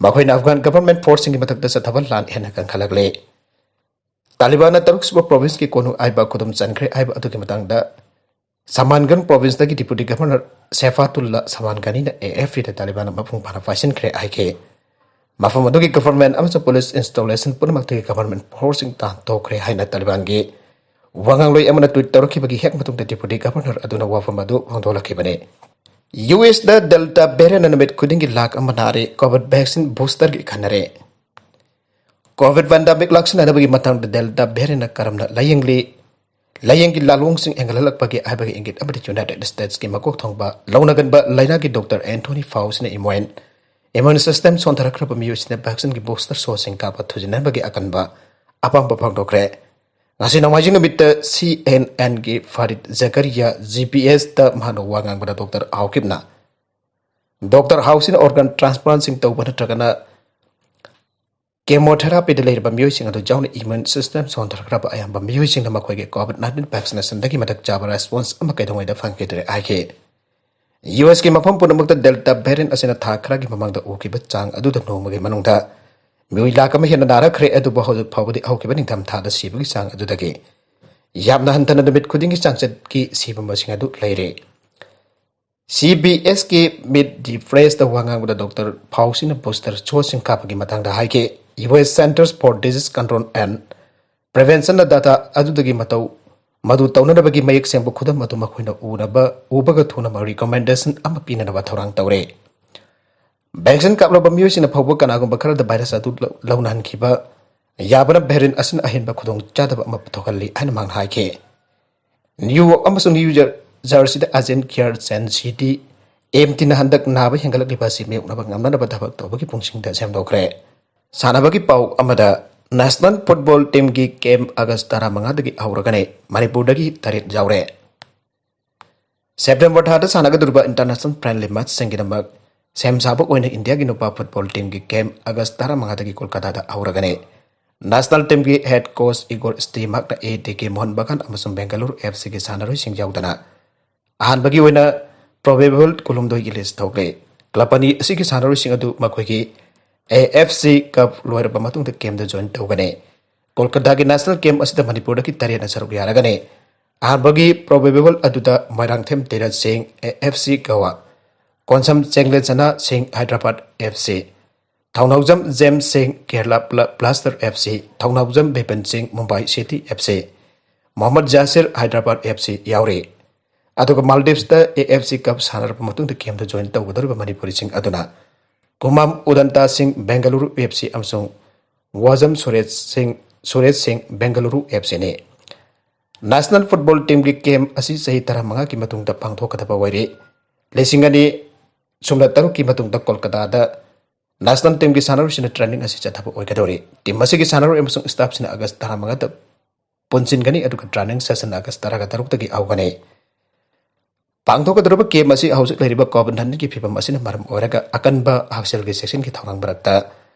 ꯃꯈꯣꯏꯅ ꯑꯐꯒꯥꯟ ꯒꯚꯔꯟꯃꯦꯟꯠ ꯐꯣꯔꯁꯁꯤꯡꯒꯤ ꯃꯊꯛꯇ ꯆꯠꯊꯕ ꯂꯥꯟ ꯍꯦꯟꯅ ꯀꯟꯈꯠꯂꯛꯂꯤ꯫ ꯇꯥꯂꯤꯕꯥꯟꯅ ꯇꯔꯨꯛꯁꯨꯕ ꯄ꯭ꯔꯣꯚꯤꯟꯁꯀꯤ ꯀꯣꯅꯨꯡ ꯑꯥꯏꯕꯥꯛ ꯈꯨꯗꯨꯝ ꯆꯟꯈ꯭ꯔꯦ ꯍꯥꯏꯕ ꯑꯗꯨꯒꯤ ꯃꯇꯥꯡꯗ ꯁꯃꯥꯟꯒꯟ ꯄ꯭ꯔꯣꯚꯤꯟꯁꯇꯒꯤ ꯗꯤꯄꯨꯇꯤ ꯒꯚꯔꯅꯔ ꯁꯦꯐꯥꯇꯨꯜꯂꯥ ꯁꯃꯥꯟꯒꯥꯅꯤꯅ ꯑꯦ ꯑꯦꯐ ꯄꯤꯗ ꯇꯥꯂꯤꯕꯥꯟꯅ ꯃꯄꯨꯡ ꯐꯥꯅ ꯄꯥꯏꯁꯤꯟꯈ꯭ꯔꯦ ꯍꯥꯏꯈꯤ꯫ ꯃꯐꯝ ꯑꯗꯨꯒꯤ ꯒꯚꯔꯟꯃꯦꯟꯠ ꯑꯃꯁꯨꯡ ꯄꯨꯂꯤꯁ ꯏꯟꯁꯇꯣꯂꯦꯁꯟ ꯄꯨꯝꯅꯃꯛꯇꯒꯤ ꯒꯚꯔꯟꯃꯦꯟꯠ ꯐꯣꯔꯁꯁꯤꯡ ꯇꯥꯟꯊꯣꯛꯈ꯭ꯔꯦ ꯍꯥꯏꯅ ꯇꯥꯂꯤꯕꯥꯟꯒꯤ ꯋꯥꯉꯥꯡꯂꯣꯏ ꯑꯃꯅ ꯇ꯭ꯋꯤꯠ ꯇꯧꯔꯛꯈꯤꯕꯒꯤ ꯍꯦꯛ ꯃꯇꯨꯡꯗ ꯗꯤꯄꯨꯇꯤ ꯒꯚꯔꯅꯔ ꯑꯗꯨꯅ ꯋꯥꯐꯝ ꯑꯗꯨ ꯐꯣꯡꯗꯣꯛꯂꯛꯈꯤꯕꯅꯤ꯫ ꯌꯨ ꯑꯦꯁꯇ ꯗꯦꯜꯇꯥ ꯚꯦꯔꯤꯌꯟꯠꯅ ꯅꯨꯃꯤꯠ ꯈꯨꯗꯤꯡꯒꯤ ꯂꯥꯈ ꯑꯃ ꯅꯥꯔꯦ, ꯀꯣꯚꯤꯗ ꯚꯦꯛꯁꯤꯟ ꯕꯨꯁꯇꯔꯒꯤ ꯈꯟꯅꯔꯦ꯫ ꯀꯣꯚꯤꯗ ꯄꯦꯟꯗꯦꯃꯤꯛ ꯂꯥꯛꯁꯤꯟꯅꯗꯕꯒꯤ ꯃꯇꯥꯡꯗ ꯗꯦꯜꯇꯥ ꯚꯦꯔꯤꯌꯟꯠꯅ ꯀꯔꯝꯅ ꯂꯥꯌꯦꯡꯂꯤ? ꯂꯥꯌꯦꯡꯒꯤ ꯂꯥꯂꯣꯡꯁꯤꯡ ꯍꯦꯟꯒꯠꯍꯜꯂꯛꯄꯒꯤ ꯍꯥꯏꯕꯒꯤ ꯏꯪꯒꯤꯠ ꯑꯃꯗꯤ United States ꯀꯤ ꯃꯀꯣꯛ ꯊꯣꯡꯕ ꯂꯧꯅꯒꯟꯕ ꯂꯩꯅꯥꯒꯤ ꯗꯣꯛꯇꯔ Anthony Fauci ꯅ immune, immune system ꯁꯣꯟꯊꯔꯛꯈ꯭ꯔꯕ ꯃꯤꯑꯣꯏꯁꯤꯡꯅ vaccine ꯒꯤ booster shot ꯁꯤꯡ ꯀꯥꯞꯄ ꯊꯨꯖꯤꯟꯅꯕꯒꯤ ꯑꯀꯟꯕ ꯑꯄꯥꯝꯕ ꯐꯣꯡꯗꯣꯛꯈ꯭ꯔꯦ꯫ ꯉꯁꯤ ꯅꯣꯡꯃꯥꯏꯖꯤꯡ ꯅꯨꯃꯤꯠꯇ C N N ꯒꯤ Fareed Zakaria, Z B S ꯇ ꯃꯍꯥꯛꯅ ꯋꯥ ꯉꯥꯡꯕꯗ ꯗꯣꯛꯇꯔ ꯍꯥꯎꯀꯤꯞꯅ ꯗꯣꯛꯇꯔ ꯍꯥꯎꯁꯤꯅ organ transplant ꯁꯤꯡ ꯇꯧꯕ ꯅꯠꯇ꯭ꯔꯒꯅ chemotherapy ꯗ ꯂꯩꯔꯕ ꯃꯤꯑꯣꯏꯁꯤꯡ ꯑꯗꯨ ꯌꯥꯎꯅ immune system ꯁꯣꯟꯊꯔꯛꯈ꯭ꯔꯕ ꯑꯌꯥꯝꯕ ꯃꯤꯑꯣꯏꯁꯤꯡꯅ ꯃꯈꯣꯏꯒꯤ COVID nineteen vaccination ꯗꯒꯤ ꯃꯇꯤꯛ ꯆꯥꯕ response ꯑꯃ ꯀꯩꯗꯧꯉꯩꯗ ꯐꯪꯈꯤꯗ꯭ꯔꯦ ꯍꯥꯏꯈꯤ꯫ U S ꯀꯤ ꯃꯐꯝ ꯄꯨꯝꯅꯃꯛꯇ Delta variant ꯑꯁꯤꯅ ꯊꯥ ꯈꯔꯒꯤ ꯃꯃꯥꯡꯗ ꯎꯈꯤꯕ ꯆꯥꯡ ꯑꯗꯨꯗ ꯅꯣꯡꯃꯒꯤ ꯃꯅꯨꯡꯗ ꯃꯤꯑꯣꯏ ꯂꯥꯈ ꯑꯃ ꯍꯦꯟꯅ ꯅꯥꯔꯛꯈ꯭ꯔꯦ, ꯑꯗꯨꯕꯨ ꯍꯧꯖꯤꯛ ꯐꯥꯎꯕꯗꯤ ꯍꯧꯈꯤꯕ ꯅꯤꯡꯊꯝ ꯊꯥꯗ ꯁꯤꯕꯒꯤ ꯆꯥꯡ ꯑꯗꯨꯗꯒꯤ ꯌꯥꯝꯅ ꯍꯟꯊꯅ ꯅꯨꯃꯤꯠ ꯈꯨꯗꯤꯡꯒꯤ ꯆꯥꯡꯆꯠꯀꯤ ꯁꯤꯕ ꯃꯁꯤꯡ ꯑꯗꯨ ꯂꯩꯔꯤ꯫ C B S ꯀꯤ Meet the Press ꯇ ꯋꯥ ꯉꯥꯡꯕꯗ ꯗꯣꯛꯇꯔ ꯐꯥꯎꯁꯤꯅ booster shot ꯁꯤꯡ ꯀꯥꯞꯄꯒꯤ ꯃꯇꯥꯡꯗ ꯍꯥꯏꯈꯤ꯫ U S Centers for Disease Control and Prevention ꯅ data ꯑꯗꯨꯗꯒꯤ ꯃꯇꯧ ꯃꯗꯨ ꯇꯧꯅꯅꯕꯒꯤ ꯃꯌꯦꯛ ꯁꯦꯡꯕ ꯈꯨꯗꯝ ꯑꯗꯨ ꯃꯈꯣꯏꯅ ꯎꯅꯕ, ꯎꯕꯒ ꯊꯨꯅꯕ recommendation ꯑꯃ ꯄꯤꯅꯅꯕ ꯊꯧꯔꯥꯡ ꯇꯧꯔꯦ꯫ Vaccine ꯀꯥꯞꯂꯕ ꯃꯤꯑꯣꯏꯁꯤꯡꯅ ꯐꯥꯎꯕ ꯀꯅꯥꯒꯨꯝꯕ ꯈꯔꯗ virus ꯑꯗꯨ ꯂꯧ-, ꯂꯧꯅꯍꯟꯈꯤꯕ ꯌꯥꯕꯅ variant ꯑꯁꯤꯅ ꯑꯍꯦꯟꯕ ꯈꯨꯗꯣꯡꯆꯥꯗꯕ ꯑꯃ ꯄꯨꯊꯣꯛꯍꯜꯂꯤ ꯍꯥꯏꯅ ꯃꯍꯥꯛꯅ ꯍꯥꯏꯈꯤ꯫ New York ꯑꯃꯁꯨꯡ New Jer-, Jersey ꯗ urgent care ꯁꯦꯟ ꯁꯤꯇꯤ ꯑꯦꯝ ꯇꯤꯅ ꯍꯟꯗꯛ ꯅꯥꯕ ꯍꯦꯟꯒꯠꯂꯛꯂꯤꯕ ꯑꯁꯤ ꯃꯥꯌꯣꯛꯅꯕ ꯉꯝꯅꯅꯕ ꯊꯕꯛ ꯇꯧꯕꯒꯤ ꯄꯨꯡꯁꯤꯡꯗ ꯁꯦꯝꯗꯣꯛꯈ꯭ꯔꯦ꯫ ꯁꯥꯟꯅꯕꯒꯤ ꯄꯥꯎ ꯑꯃꯗ, national football team ꯒꯤ camp August ꯇꯔꯥꯃꯉꯥꯗꯒꯤ ꯍꯧꯔꯒꯅꯤ꯫ ꯃꯅꯤꯄꯨꯔꯗꯒꯤ ꯇꯔꯦꯠ ꯌꯥꯎꯔꯦ꯫ September ꯊꯥꯗ ꯁꯥꯟꯅꯒꯗꯧꯔꯤꯕ international friendly match ꯁꯤꯡꯒꯤꯗꯃꯛ ꯁꯦꯝ ꯁꯥꯕ ꯑꯣꯏꯅ ꯏꯟꯗꯤꯌꯥꯒꯤ ꯅꯨꯄꯥ football team ꯒꯤ camp August ꯇꯔꯥꯃꯉꯥꯗꯒꯤ ꯀꯣꯜꯀꯇꯥꯗ ꯍꯧꯔꯒꯅꯤ꯫ National team ꯒꯤ head coach Igor Stimac ꯅ A T K Mohun Bagan ꯑꯃꯁꯨꯡ Bengaluru F C ꯒꯤ ꯁꯥꯟꯅꯔꯣꯏꯁꯤꯡ ꯌꯥꯎꯗꯅ ꯑꯍꯥꯟꯕꯒꯤ ꯑꯣꯏꯅ probable ꯀꯨꯟꯍꯨꯝꯗꯣꯏꯒꯤ list ꯊꯣꯛꯂꯦ꯫ Club ꯑꯅꯤ ꯑꯁꯤꯒꯤ ꯁꯥꯟꯅꯔꯣꯏꯁꯤꯡ ꯑꯗꯨ ꯃꯈꯣꯏꯒꯤ A F C Cup ꯂꯣꯏꯔꯕ ꯃꯇꯨꯡꯗ camp ꯇ join ꯇꯧꯒꯅꯤ꯫ ꯀꯣꯜꯀꯇꯥꯒꯤ national camp ꯑꯁꯤꯗ ꯃꯅꯤꯄꯨꯔꯗꯒꯤ ꯇꯔꯦꯠꯅ ꯁꯔꯨꯛ ꯌꯥꯔꯒꯅꯤ꯫ ꯑꯍꯥꯟꯕꯒꯤ probable ꯑꯗꯨꯗ ꯃꯣꯏꯔꯥꯡꯊꯦꯝ ꯇꯤꯔꯠ ꯁꯤꯡ, A F C Goa, Konsam ꯆꯦꯡꯂꯦꯟꯁꯅꯥ ꯁꯤꯡ, Hyderabad F C, Thounaojam James Singh, Kerala Bla-, Blaster F C, Thounaojam Bipin Singh, Mumbai City F C, Mohammad ꯖꯥꯁꯤꯔ, Hyderabad F C ꯌꯥꯎꯔꯤ꯫ ꯑꯗꯨꯒ Maldives ꯇ A F C Cup ꯁꯥꯟꯅꯔꯕ ꯃꯇꯨꯡꯗ camp ꯇ join ꯇꯧꯒꯗꯧꯔꯤꯕ ꯃꯅꯤꯄꯨꯔꯤꯁꯤꯡ ꯑꯗꯨꯅ ꯀꯨꯃꯥꯝ ꯎꯗꯟꯇꯥ ꯁꯤꯡ, Bengaluru F C ꯑꯃꯁꯨꯡ ꯋꯥꯖꯝ ꯁꯨꯔꯦꯁ ꯁꯤꯡ, ꯁꯨꯔꯦꯁ ꯁꯤꯡ, Bengaluru F C ꯅꯤ꯫ National Football Teamꯒꯤ camp ꯑꯁꯤ ꯆꯍꯤ ꯇꯔꯥꯃꯉꯥꯒꯤ ꯃꯇꯨꯡꯗ ꯄꯥꯡꯊꯣꯛꯀꯗꯕ ꯑꯣꯏꯔꯤ꯫ ꯂꯤꯁꯤꯡ ꯑꯅꯤ ꯁꯨꯞꯅ ꯇꯔꯨꯛꯀꯤ ꯃꯇꯨꯡꯗ ꯀꯣꯜꯀꯇꯥꯗ national teamꯒꯤ ꯁꯥꯟꯅꯔꯣꯏꯁꯤꯡꯅ training ꯑꯁꯤ ꯆꯠꯊꯕ ꯑꯣꯏꯒꯗꯧꯔꯤ꯫ Team ꯑꯁꯤꯒꯤ ꯁꯥꯟꯅꯔꯣꯏ ꯑꯃꯁꯨꯡ staffꯁꯤꯡꯅ August ꯇꯔꯥꯃꯉꯥꯗ ꯄꯨꯟꯁꯤꯟꯒꯅꯤ, ꯑꯗꯨꯒ training session August ꯇꯔꯥꯒ ꯇꯔꯨꯛꯇꯒꯤ ꯍꯧꯒꯅꯤ꯫ ꯄꯥꯡꯊꯣꯛꯀꯗꯧꯔꯤꯕ camp ꯑꯁꯤ ꯍꯧꯖꯤꯛ ꯂꯩꯔꯤꯕ COVID nineteenꯒꯤ ꯐꯤꯕꯝ ꯑꯁꯤꯅ ꯃꯔꯝ ꯑꯣꯏꯔꯒ ꯑꯀꯟꯕ ꯍꯛꯁꯦꯜꯒꯤ ꯆꯦꯛꯁꯤꯟꯒꯤ ꯊꯧꯔꯥꯡ ꯃꯔꯛꯇ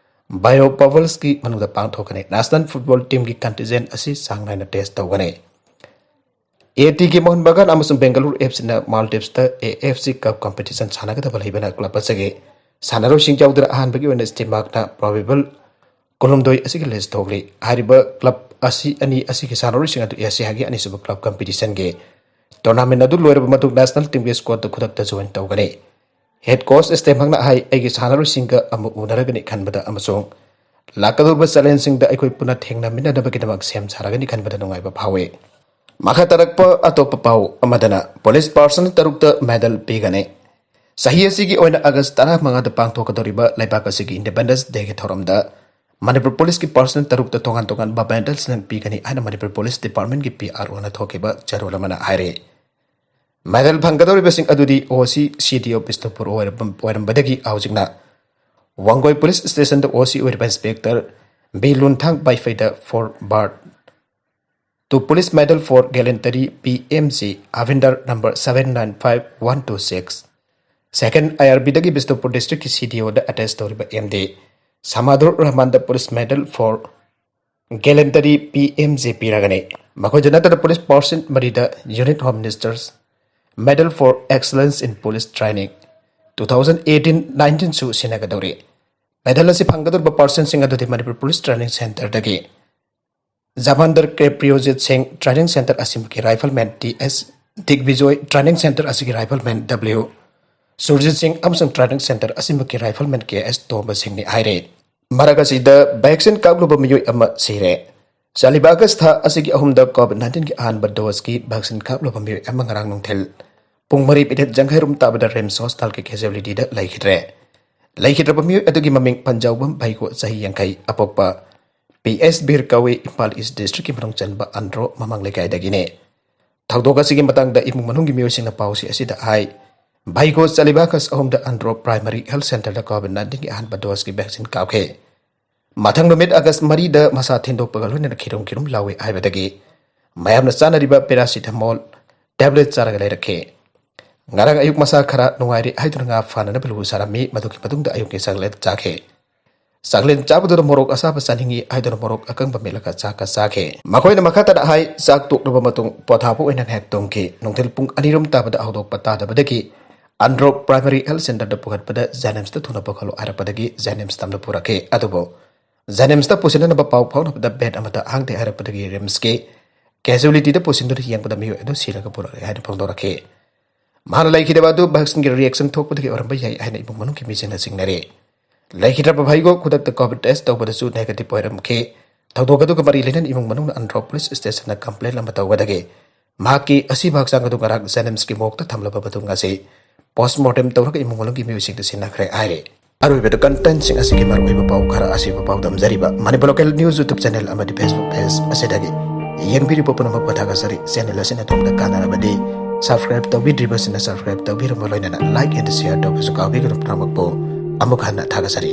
bio bubblesꯀꯤ ꯃꯅꯨꯡꯗ ꯄꯥꯡꯊꯣꯛꯀꯅꯤ꯫ National Football Teamꯒꯤ contingent ꯑꯁꯤ ꯆꯥꯡ ꯅꯥꯏꯅ test ꯇꯧꯒꯅꯤ꯫ ATꯒꯤ ꯃꯣꯍꯟ ꯕꯒꯥꯟ ꯑꯃꯁꯨꯡ ꯕꯦꯡꯒꯂꯨꯔꯨ FCꯅ Maldives Cup competition ꯁꯥꯟꯅꯒꯗꯕ ꯂꯩꯕꯅ club ꯑꯁꯤꯒꯤ ꯁꯥꯟꯅꯔꯣꯏꯁꯤꯡ ꯌꯥꯎꯗꯅ ꯑꯍꯥꯟꯕꯒꯤ ꯑꯣꯏꯅ Stenmarkꯅ Provival ꯀꯨꯟꯍꯨꯝꯗꯣꯏ ꯑꯁꯤꯒꯤ list ꯊꯣꯛꯂꯤ꯫ ꯍꯥꯏꯔꯤꯕ club ꯑꯁꯤ ꯑꯅꯤ ꯑꯁꯤꯒꯤ ꯁꯥꯟꯅꯔꯣꯏꯁꯤꯡ ꯑꯗꯨ Asiaꯒꯤ ꯑꯅꯤꯁꯨꯕ club competitionꯒꯤ tournament ꯑꯗꯨ ꯂꯣꯏꯔꯕ ꯃꯇꯨꯡ national teamꯒꯤ squadꯇ ꯈꯨꯗꯛꯇ join ꯇꯧꯒꯅꯤ꯫ Head coach Stenmarkꯅ ꯍꯥꯏ, "ꯑꯩꯒꯤ ꯁꯥꯟꯅꯔꯣꯏꯁꯤꯡꯒ ꯑꯃꯨꯛ ꯎꯅꯔꯒꯅꯤ ꯈꯟꯕꯗ ꯑꯃꯁꯨꯡ ꯂꯥꯛꯀꯗꯧꯔꯤꯕ challengeꯁꯤꯡꯗ ꯑꯩꯈꯣꯏ ꯄꯨꯟꯅ ꯊꯦꯡꯅꯃꯤꯟꯅꯅꯕꯒꯤꯗꯃꯛ ꯁꯦꯝ ꯁꯥꯔꯒꯅꯤ ꯈꯟꯕꯗ ꯅꯨꯡꯉꯥꯏꯕ ꯐꯥꯎꯏ꯫" ꯃꯈꯥ ꯇꯥꯔꯛꯄ ꯑꯇꯣꯞꯄ ꯄꯥꯎ ꯑꯃꯗꯅ, police personnel ꯇꯔꯨꯛꯇ medal ꯄꯤꯒꯅꯤ꯫ ꯆꯍꯤ ꯑꯁꯤꯒꯤ ꯑꯣꯏꯅ August ꯇꯔꯥꯃꯉꯥꯗ ꯄꯥꯡꯊꯣꯛꯀꯗꯧꯔꯤꯕ ꯂꯩꯕꯥꯛ ꯑꯁꯤꯒꯤ Independence Dayꯒꯤ ꯊꯧꯔꯝꯗ ꯃꯅꯤꯄꯨꯔ policeꯀꯤ personnel ꯇꯔꯨꯛꯇ ꯇꯣꯉꯥꯟ ꯇꯣꯉꯥꯟꯕ medalꯁꯤꯡ ꯄꯤꯒꯅꯤ ꯍꯥꯏꯅ ꯃꯅꯤꯄꯨꯔ police departmentꯀꯤ PROꯅ ꯊꯣꯛꯈꯤꯕ ꯆꯦꯔꯣꯜ ꯑꯃꯅ ꯍꯥꯏꯔꯤ꯫ Medal ꯐꯪꯒꯗꯧꯔꯤꯕꯁꯤꯡ ꯑꯗꯨꯗꯤ OC, CDO ꯕꯤꯁꯅꯨꯄꯨꯔ ꯑꯣꯏꯔꯝꯕ-, ꯑꯣꯏꯔꯝꯕꯗꯒꯤ ꯍꯧꯖꯤꯛꯅ ꯋꯥꯡꯒꯣꯏ police stationꯗ OC ꯑꯣꯏꯔꯤꯕ Inspector B ꯂꯨꯟꯊꯥꯡ ꯄꯥꯏꯐꯩꯗ for Birth to Police Medal for Gallantry, PMG, Havildar number seven nine five one two six꯫ Second IRBꯗꯒꯤ Bishnupur districtꯀꯤ CDOꯗ attach ꯇꯧꯔꯤꯕ MD ꯁꯃꯥꯗꯨꯔ ꯔꯍꯃꯥꯟꯗ Police Medal for Gallantry, PMG ꯄꯤꯔꯒꯅꯤ꯫ ꯃꯈꯣꯏꯗ ꯅꯠꯇꯅ police personnel ꯃꯔꯤꯗ Union Home Minister's Medal for Excellence in Police Training two thousand eighteen nineteenꯁꯨ ꯁꯤꯟꯅꯒꯗꯧꯔꯤ꯫ Medal ꯑꯁꯤ ꯐꯪꯒꯗꯧꯔꯤꯕ personꯁꯤꯡ ꯑꯗꯨꯗꯤ Manipur Police Training Centreꯗꯒꯤ ꯖꯃꯥꯟꯗꯔ ꯀꯦ ꯄ꯭ꯔꯤꯌꯣꯖꯤꯠ ꯁꯤꯡ Training Centre ꯑꯁꯤꯃꯛꯀꯤ rifleman, T ꯑꯦꯁ ꯗꯤꯒꯕꯤꯖꯣꯏ Training Centre ꯑꯁꯤꯒꯤ rifleman, W Surjit ꯁꯤꯡ ꯑꯃꯁꯨꯡ Training Centre ꯑꯁꯤꯃꯛꯀꯤ rifleman, ꯀꯦ ꯑꯦꯁ ꯇꯣꯝꯕ ꯁꯤꯡꯅꯤ ꯍꯥꯏꯔꯦ꯫ ꯃꯔꯛ ꯑꯁꯤꯗ vaccine ꯀꯥꯞꯂꯨꯕ ꯃꯤꯑꯣꯏ ꯑꯃ ꯁꯤꯔꯦ꯫ ꯆꯠꯂꯤꯕ August ꯊꯥ ꯑꯁꯤꯒꯤ ꯑꯍꯨꯝꯗ COVID nineteenꯒꯤ ꯑꯍꯥꯟꯕ doseꯀꯤ vaccine ꯀꯥꯞꯂꯨꯕ ꯃꯤꯑꯣꯏ ꯑꯃ ꯉꯔꯥꯡ ꯅꯨꯡꯊꯤꯜ ꯄꯨꯡ ꯃꯔꯤ minute ꯌꯥꯡꯈꯩꯔꯣꯝ ꯇꯥꯕꯗ RIMS hospitalꯒꯤ casualtyꯗ ꯂꯩꯈꯤꯗ꯭ꯔꯦ꯫ ꯂꯩꯈꯤꯗ꯭ꯔꯕ ꯃꯤꯑꯣꯏ ꯑꯗꯨꯒꯤ ꯃꯃꯤꯡ ꯄꯟꯖꯥꯎꯕꯝ ꯚꯩꯒꯣ, ꯆꯍꯤ ꯌꯥꯡꯈꯩ, ꯑꯄꯣꯛꯄ ꯄꯤ ꯑꯦꯁ ꯕꯤꯔ ꯀꯧꯏ, ꯏꯝꯐꯥꯜ ꯏꯁ ꯗꯤꯁꯇ꯭ꯔꯤꯛꯀꯤ ꯃꯅꯨꯡ ꯆꯟꯕ ꯑꯟꯗ꯭ꯔꯣ ꯃꯃꯥꯡ ꯂꯩꯀꯥꯏꯗꯒꯤꯅꯤ꯫ ꯊꯧꯗꯣꯛ ꯑꯁꯤꯒꯤ ꯃꯇꯥꯡꯗ ꯏꯃꯨꯡ ꯃꯅꯨꯡꯒꯤ ꯃꯤꯑꯣꯏꯁꯤꯡꯅ ꯄꯥꯎꯆꯦ ꯑꯁꯤꯗ ꯍꯥꯏ, ꯚꯩꯒꯣ ꯆꯠꯂꯤꯕ ꯑꯥꯒꯁ ꯑꯍꯨꯝꯗ ꯑꯟꯗ꯭ꯔꯣ ꯄ꯭ꯔꯥꯏꯃꯔꯤ ꯍꯦꯜꯊ ꯁꯦꯟꯇꯔꯗ ꯀꯣꯚꯤꯗ ꯅꯥꯏꯟꯇꯤꯟꯒꯤ ꯑꯍꯥꯟꯕ ꯗꯣꯁꯀꯤ ꯚꯦꯛꯁꯤꯟ ꯀꯥꯞꯈꯤ꯫ ꯃꯊꯪ ꯅꯨꯃꯤꯠ ꯑꯥꯒꯁ ꯃꯔꯤꯗ ꯃꯁꯥ ꯊꯤꯟꯗꯣꯛꯄꯒ ꯂꯣꯏꯅꯅ ꯈꯤꯔꯨꯝ ꯈꯤꯔꯨꯝ ꯂꯥꯎꯏ ꯍꯥꯏꯕꯗꯒꯤ ꯃꯌꯥꯝꯅ ꯆꯥꯅꯔꯤꯕ ꯄꯦꯔꯥꯁꯤꯇꯥꯃꯣꯜ ꯇꯦꯕ꯭ꯂꯦꯠ ꯆꯥꯔꯒ ꯂꯩꯔꯛꯈꯤ꯫ ꯉꯔꯥꯡ ꯑꯌꯨꯛ ꯃꯁꯥ ꯈꯔ ꯅꯨꯡꯉꯥꯏꯔꯦ ꯍꯥꯏꯗꯨꯅ ꯉꯥ ꯐꯥꯅꯅꯕ ꯂꯨ ꯁꯥꯔꯝꯃꯤ꯫ ꯃꯗꯨꯒꯤ ꯃꯇꯨꯡꯗ ꯑꯌꯨꯛꯀꯤ ꯆꯥꯛꯂꯦꯟ ꯆꯥꯈꯤ꯫ ꯆꯥꯛꯂꯦꯟ ꯆꯥꯕꯗꯨꯗ ꯃꯣꯔꯣꯛ ꯑꯁꯥꯕ ꯆꯥꯅꯤꯡꯏ ꯍꯥꯏꯗꯨꯅ ꯃꯣꯔꯣꯛ ꯑꯀꯪꯕ ꯃꯦꯠꯂꯒ ꯆꯥꯛꯀ ꯆꯥꯈꯤ꯫ ꯃꯈꯣꯏꯅ ꯃꯈꯥ ꯇꯥꯅ ꯍꯥꯏ, ꯆꯥꯛ ꯇꯣꯛꯂꯕ ꯃꯇꯨꯡ ꯄꯣꯊꯥꯕ ꯑꯣꯏꯅ ꯉꯥꯏꯍꯥꯛ ꯇꯨꯝꯈꯤ꯫ ꯅꯨꯡꯊꯤꯜ ꯄꯨꯡ ꯑꯅꯤꯔꯣꯝ ꯇꯥꯕꯗ ꯍꯧꯗꯣꯛꯄ ꯇꯥꯗꯕꯗꯒꯤ ꯑꯟꯗ꯭ꯔꯣ ꯄ꯭ꯔꯥꯏꯃꯔꯤ ꯍꯦꯜꯊ ꯁꯦꯟꯇꯔꯗ ꯄꯨꯈꯠꯄꯗ ꯖꯦꯅꯤꯝꯁꯇ ꯊꯨꯅ ꯄꯨꯈꯠꯂꯣ ꯍꯥꯏꯔꯛꯄꯗꯒꯤ ꯖꯦꯅꯤꯝꯁ ꯇꯝꯅ ꯄꯨꯔꯛꯈꯤ꯫ ꯑꯗꯨꯕꯨ ꯖꯦꯅꯤꯝꯁꯇ ꯄꯨꯁꯤꯟꯅꯅꯕ ꯄꯥꯎ ꯐꯥꯎꯅꯕꯗ ꯕꯦꯗ ꯑꯃꯠꯇ ꯍꯥꯡꯗꯦ ꯍꯥꯏꯔꯛꯄꯗꯒꯤ ꯔꯤꯝꯁꯀꯤ ꯀꯦꯖꯨꯋꯦꯂꯤꯇꯤꯗ ꯄꯨꯁꯤꯟꯗꯨꯅ ꯌꯦꯡꯕꯗ ꯃꯤꯑꯣꯏ ꯑꯗꯨ ꯁꯤꯔꯒ ꯄꯨꯔꯛꯂꯦ ꯍꯥꯏꯅ ꯐꯣꯡꯗꯣꯔꯛꯈꯤ꯫ ꯃꯍꯥꯛꯅ ꯂꯩꯈꯤꯗꯕ ꯑꯗꯨ ꯚꯦꯛꯁꯤꯟꯒꯤ ꯔꯤꯑꯦꯛꯁꯟ ꯊꯣꯛꯄꯗꯒꯤ ꯑꯣꯏꯔꯝꯕ ꯌꯥꯏ ꯍꯥꯏꯅ ꯏꯃꯨꯡ ꯃꯅꯨꯡꯒꯤ ꯃꯤꯁꯤꯡꯅ ꯆꯤꯡꯅꯔꯤ꯫ ꯂꯩꯈꯤꯗ꯭ꯔꯕ ꯚꯩꯒꯣ ꯈꯨꯗꯛꯇ ꯀꯣꯚꯤꯗ ꯇꯦꯁ ꯇꯧꯕꯗꯁꯨ ꯅꯦꯒꯦꯇꯤꯚ ꯑꯣꯏꯔꯝꯈꯤ꯫ ꯊꯧꯗꯣꯛ ꯑꯗꯨꯒ ꯃꯔꯤ ꯂꯩꯅꯅ ꯏꯃꯨꯡ ꯃꯅꯨꯡꯅ ꯑꯟꯗ꯭ꯔꯣ ꯄꯨꯂꯤꯁ ꯁ꯭ꯇꯦꯁꯟꯗ ꯀꯝꯄ꯭ꯂꯦꯟ ꯑꯃ ꯇꯧꯒꯗꯒꯦ꯫ ꯃꯍꯥꯛꯀꯤ ꯑꯁꯤꯕ ꯍꯛꯆꯥꯡ ꯑꯗꯨ ꯉꯔꯥꯡ ꯖꯦꯅꯤꯝꯁꯀꯤ ꯃꯣꯔꯒꯇ ꯊꯝꯂꯕ ꯃꯇꯨꯡ ꯉꯁꯤ ꯄꯣꯁꯃꯣꯔꯇꯦꯝ ꯇꯧꯔꯒ ꯏꯃꯨꯡ ꯃꯅꯨꯡꯒꯤ ꯃꯤꯑꯣꯏꯁꯤꯡꯗ ꯁꯤꯟꯅꯈ꯭ꯔꯦ ꯍꯥꯏꯔꯤ꯫ ꯑꯔꯣꯏꯕꯗ ꯀꯟꯇꯦꯟꯁꯤꯡ ꯑꯁꯤꯒꯤ ꯃꯔꯨꯑꯣꯏꯕ ꯄꯥꯎ ꯈꯔ ꯑꯁꯤꯕ ꯄꯥꯎꯗꯝꯖꯔꯤꯕ Manipur local news YouTube channel ꯑꯃꯗꯤ ꯐꯦꯁꯕꯨꯛ ꯄꯦꯖ ꯑꯁꯤꯗꯒꯤ ꯌꯦꯡꯕꯤꯔꯤꯕ ꯄꯨꯝꯅꯃꯛꯄꯨ ꯊꯥꯒꯠꯆꯔꯤ꯫ ꯆꯦꯅꯦꯜ ꯑꯁꯤꯅ ꯑꯗꯣꯝꯗ ꯀꯥꯟꯅꯔꯕꯗꯤ ꯁꯕꯁꯀ꯭ꯔꯥꯏꯕ ꯇꯧꯕꯤꯗ꯭ꯔꯤꯕꯁꯤꯡꯅ ꯁꯕꯁꯀ꯭ꯔꯥꯏꯕ ꯇꯧꯕꯤꯔꯝꯕ ꯂꯣꯏꯅꯅ ꯂꯥꯏꯛ ꯑꯦꯟ ꯁꯤꯌꯔ ꯇꯧꯕꯁꯨ ꯀꯥꯎꯕꯤꯒꯅꯨ꯫ ꯄꯨꯝꯅꯃꯛꯄꯨ ꯑꯃꯨꯛ ꯍꯟꯅ ꯊꯥꯒꯠꯆꯔꯤ꯫